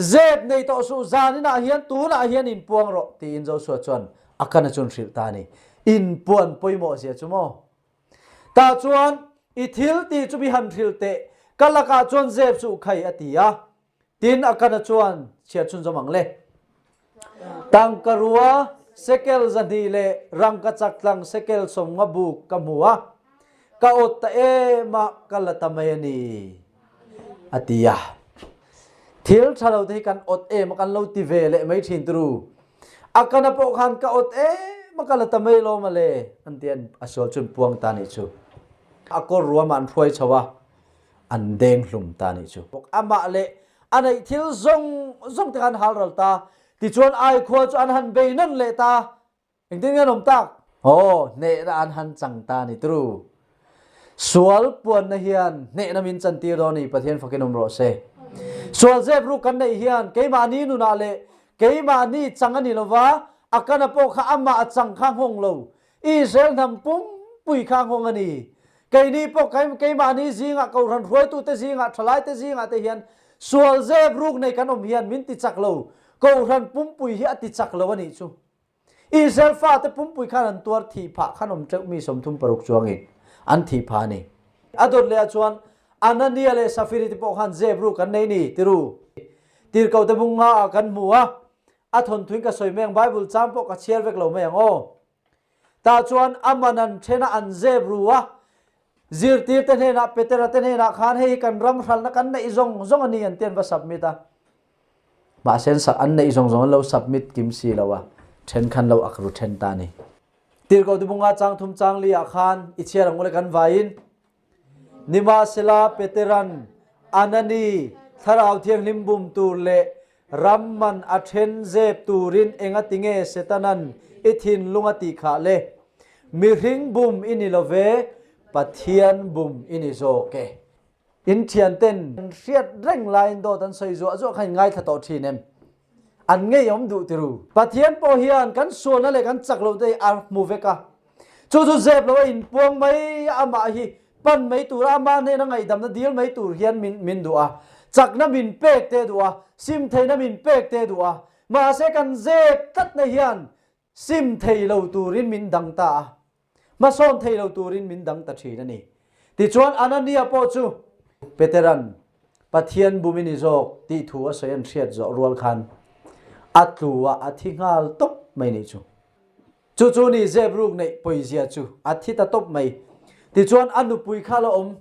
Zep nei tawh suh zaninah hian tunah hian in puang rawh tiin Joshua chuan Akana chu an hrilh ta a ni. In puan pawimawh zia chu maw? Tah chuan i thil tih chu mi han hrilh teh, ka lakah chuan zep suh khai a ti a. Tin Akana chuan chhiat chhunzawm ang le. Tangkarua sekel 200 le rangkachak tlang sekel 50 buk ka hmu a, ka awt ta em a, ka la ta mai a ni, a ti a. Thil tha lo te hi kan awt em a kan lo ti ve leh mai thin turu. Akana pawh khan ka awt em a ka la ta mai lawm a le, an ti a sual chun puang ta nih chu. A kawr ruam ah an hruai chho a, an deng hlum ta nih chu. Amah leh a neih thil zawng zawng te kha an hal ral ta. Tichuan ai khua chu an han bei nawn leh ta. Engtin nge an awm tak? Aw, hnehna an han chang ta ni tru. Sual puanna hian hnehna min chantir dawn ni Pathian fakin awm rawh se. Sual zep ruk kan neih hian keimahni nunah leh keimahni chang a ni lova, a kana pawh kha amah a chang kha nghawng lo. Israel hnam pumpui kha nghawng a ni. Keini pawh keimahni zingah kohhran hruaitute zingah thalaite zingah te hian sual zep ruk nei kan awm hian min ti chak lo. Kohhran pumpui hi a ti chak lo a nih chu. Israel fate pumpui khan an tuar thih phah khan awm teuh mi 36 chuangin an thih phah a ni. A dawt leh ah chuan Anania leh Safiri te pawh khan zep ruk an nei ni tiru. Tirhkohte bung nga ah kan hmu a, a thawnthuin ka sawi mai ang Bible chang pawh ka chhiar vek lo mai ang aw. Tah chuan aman an then a an zep ru a, zirtirte hnenah Petera te hnenah khan hei hi kan ram hralhna kan neih zawng zawng a ni an ti an va submit a. Mahse an an neih zawng zawng an lo submit kim si lo a, then khan lo ak ru then ta ni. Tirhkoh Tibunga chang thum chang li ah khan i chhiar ang u le kan vaiin Nimahsela Peteran Anani Thlarau Thianghlim bum tur leh ram man a then zep turin engatinge Setanan i thinlung a tih khah le? Mihring bum i ni lo ve, Pathian bum i ni zawk e. In thianten an hriat reng laiin dawt an sawi zuah zuah kha in ngaithla tawh thin em? An ngeiawm duh ti ru. Pathian pawh hian kan sualna leh kan chak loh te hi a hmu vek a. Chu chu zep lo a inpuang mai a, amah hi pan mai tur a, amah hnena ngaihdamna dil mai tur hian min min duh a. Chakna min pek te duh a, sim theihna min pek te duh a. Mahse kan zep tlatna hian sim thei lo turin min dang ta a, hmasawn thei lo turin min dang ta thin a ni. Tichuan Anania pawh chu Peteran Pathian bum i ni zawk tih thu a sawi an hriat zawh rual khan a tlu a, a thi nghal tawp mai nih chu. Chu chu ni zep ruk neih pawizia chu a thi ta tawp mai. Tichuan a nupui kha la awm.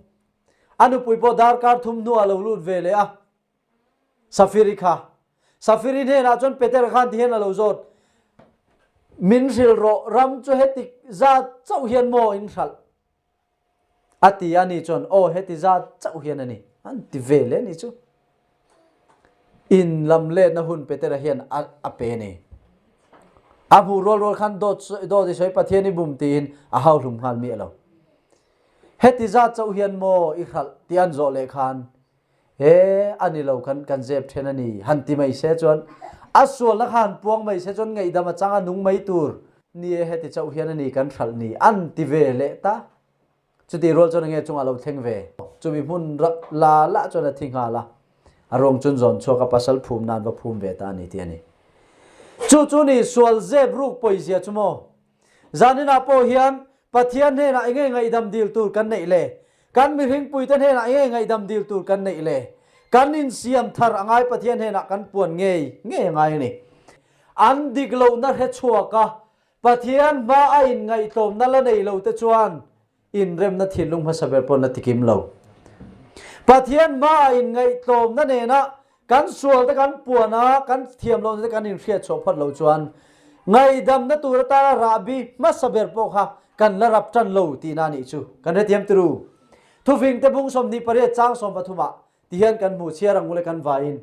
A nupui pawh darkar thum hnuah a lo lut ve leh a. Safiri kha. Safiri hnenah chuan Petera khan ti hian a lo zawt, Min hrilh rawh, ram chu heti zat chauh hian maw in hralh? A ti a ni chuan, Aw, heti zat chauh hian a ni. An ti ve leh ni chu. In lam letna hun Petera hian a a pe a ni. A hmuh rual rual khan dawt dawt i sawi Pathian i bum tiin a hau hlum nghal miah lo. Heti zat chauh hian maw i hralh tih an zawh leh khan He a ni lo kan kan zep then a ni han ti mai se chuan a sualna kha han puang mai se chuan ngaihdam a chang a nung mai tur ni e heti chauh hian a ni kan hralh ni an ti ve leh ta. Chutih rual chuan enge chungah lo thleng ve. Chumi hmun la la chuan a thi nghal a, a ruang chun zawn chhuak a pasal phum nan va phum ve ta a ni tih a ni. Chu chu ni sual zep ruk pawizia chu maw? Zaninah pawh hian Pathian hnenah enge ngaihdam dil tur kan neih le? Kan mihringpuite hnenah enge ngaihdam dil tur kan neih le? Kan insiam thar a ngai Pathian hnenah kan puan ngei ngei a ngai a ni. An dik lohna hre chhuak a, Pathian hma a inngaihtlawmna la nei lo te chuan inremna thinlung hmasa ber pawn la tikim lo. Pathian hma a inngaihtlawmna nena kan sual te kan puan a, kan thiam lohna te kan inhriat chhuah phawt lo chuan ngaihdamna tur atana rahbi hmasa ber pawh kha kan la rap tan lo tihna a nih chu. Kan hrethiam turu. Thufing te bung 28 chang 13 ah tihian kan hmu chhiar ang ule kan vaiin.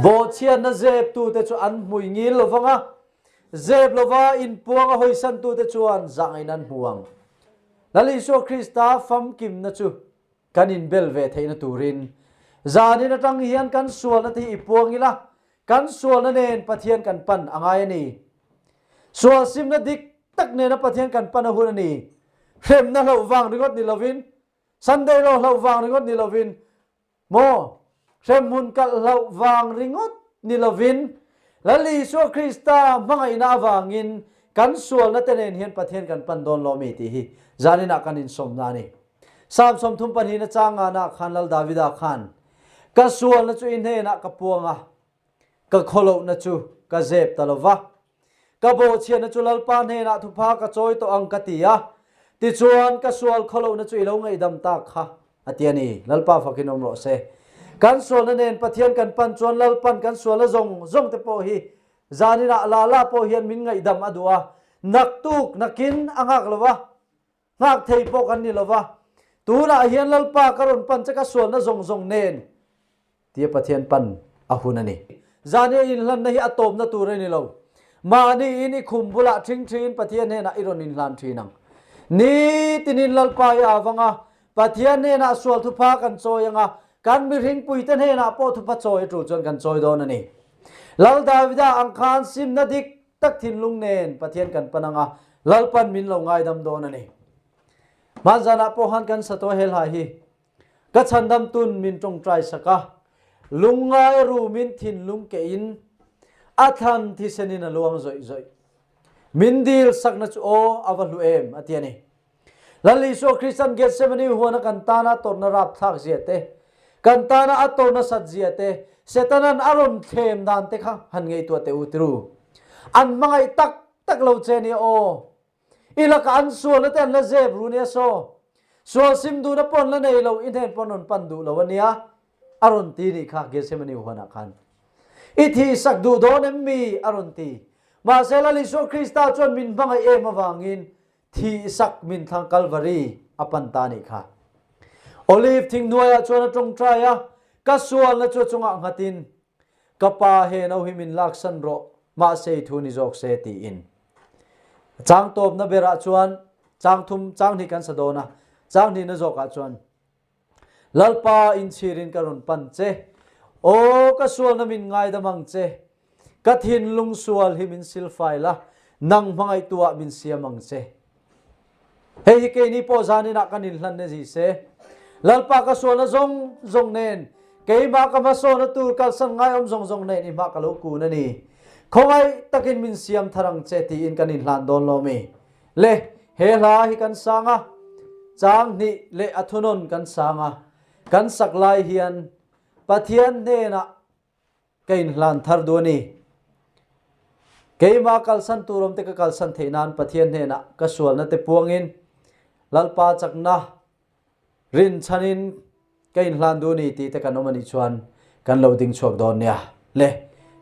Bawhchhiatna zeptute chu an hmui ngil lo vang a, zep lova inpuang a hawisantute chuan zahngaihna an hmu ang. Lal Isua Krista famkimna chu kan inbel ve theihna turin zanin atang hian kan sualna te hi i puang ila, kan sualna nen Pathian kan pan a ngai a ni. Sual simna dik tak nena Pathian kan pan a hun a ni. Hremna hlauh vang ringawt ni lovin, Sunday law hlauh vang ringawt ni lovin, Maw? Hremhmun kalh hlauh vang ringawt ni lovin, Lal Isua Krista hmangaihna avangin kan sualna te nen hian Pathian kan pan dawn lo mi tih hi zaninah kan insawmna a ni. Psalm 32 na chang ngana khan Lal Davida khan, Ka sualna chu i hnenah ka puang a, ka khawlohna chu ka zep ta lo va. Ka bawhchhiatna chu Lalpa hnenah thupha ka chawi tawh ang ka ti a, tichuan ka sual khawlohna chu i lo ngaihdam tak kha, a ti a ni. Lalpa fakin awm rawh se. Kan sualna nen Pathian kan pan chuan Lalpan kan sualna zawng zawng te pawh hi zaninah la la pawh hian min ngaihdam a duh a, naktuk nakin a nghak lo va, nghak thei pawh kan ni lo va, tunah hian Lalpa ka rawn pan che ka sualna zawng zawng nen Tia Pathian pan a hun a ni. Zania inhlanna hi a tawpna tur a ni lo. Mahni in i khum bulah ṭhing ṭhin Pathian hnenah i rawn inhlan ṭhin ang. Nitinin Lalpa i avang a, Pathian hnenah sual thupha kan chawi ang a, kan mihringpuite hnenah pawh thupha chawi a ṭul chuan kan chawi dawn a ni. Lal Davida ang khan simna dik tak thinlung nen Pathian kan pan ang a, Lalpan min lo ngaidam dawn a ni. Hmanzanah pawh khan kan sa tawh he hla hi. Ka chhandam tun min tawngtai sak a, lungngai rumin thinlung ke in a thlan thisen in a luang zawih zawih. Min dil sakna chu aw a va hlu em a ti a ni. Lal Isua Kristan Gethsemane huana kan tana tawrhna rapthlak zia te, kan tana a tawrhna sat zia te, Setanan a rawn thlem dan te kha han ngaihtuah teh u tiru. An hmangaih tak tak lo che nia aw. I lakah an sualna te an la zep ru nia saw. Sual sim duhna pawh an la nei lo, i hnen pawh an rawn pan duh lo a nia, a rawn ti nih kha Gethsemane huanah khan. I thihsak duh dawn em mi? a rawn ti. Mahse Lal Isua Krista chuan min hmangaih em avangin thihsak min thlang Kalvari a pan ta nih kha. Olive thing hnuaiah chuan a tawngtai a, ka sualna chu a chungah nghatin, Ka pa he no hi min laksan rawh, mahse i thu ni zawk se tiin. Chang tawpna berah chuan chang thum chang hnih kan sa dawn a, chang hnihna zawkah chuan Lalpa inchhirin ka rawn pan che, aw ka sualna min ngaidam ang che, ka thinlung sual hi min silfai la, nang hmangaihtuah min siam ang che. Hei hi keini pawh zaninah kan inhlan ne zi se. Lalpa ka sualna zawng zawng nen, keimah ka hmasawna tur kalsan ngaiawm zawng zawng nen i hma ka lo kun a ni. Khawngaih takin min siam thar ang che tiin kan inhlan dawn lo mi? Le, he hla hi kan sang a, chang hnih leh a thunawn kan sang a, kan sak lai hian Pathian hnenah Ka inhlan thar duh a ni. Keimah kalsan tur awmte ka kalsan theih nan Pathian hnenah ka sualna te puangin Lalpa chakna rin chhanin ka inhlan duh ni tih te kan awm a nih chuan kan lo ding chhuak dawn nia. Le,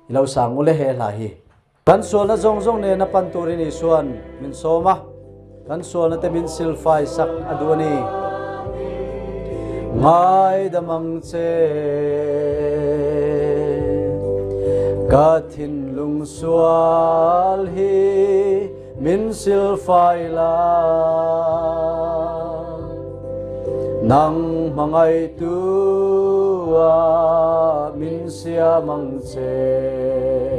i lo sang ule he hla hi. Kan sualna zawng zawng nena pan turin Isuan min sawm a, kan sualna te min silfai sak a duh a ni. Ngaidam ang che ka thinlung sual hi min silfai la. Nang hmangaihtu ah min siam ang che.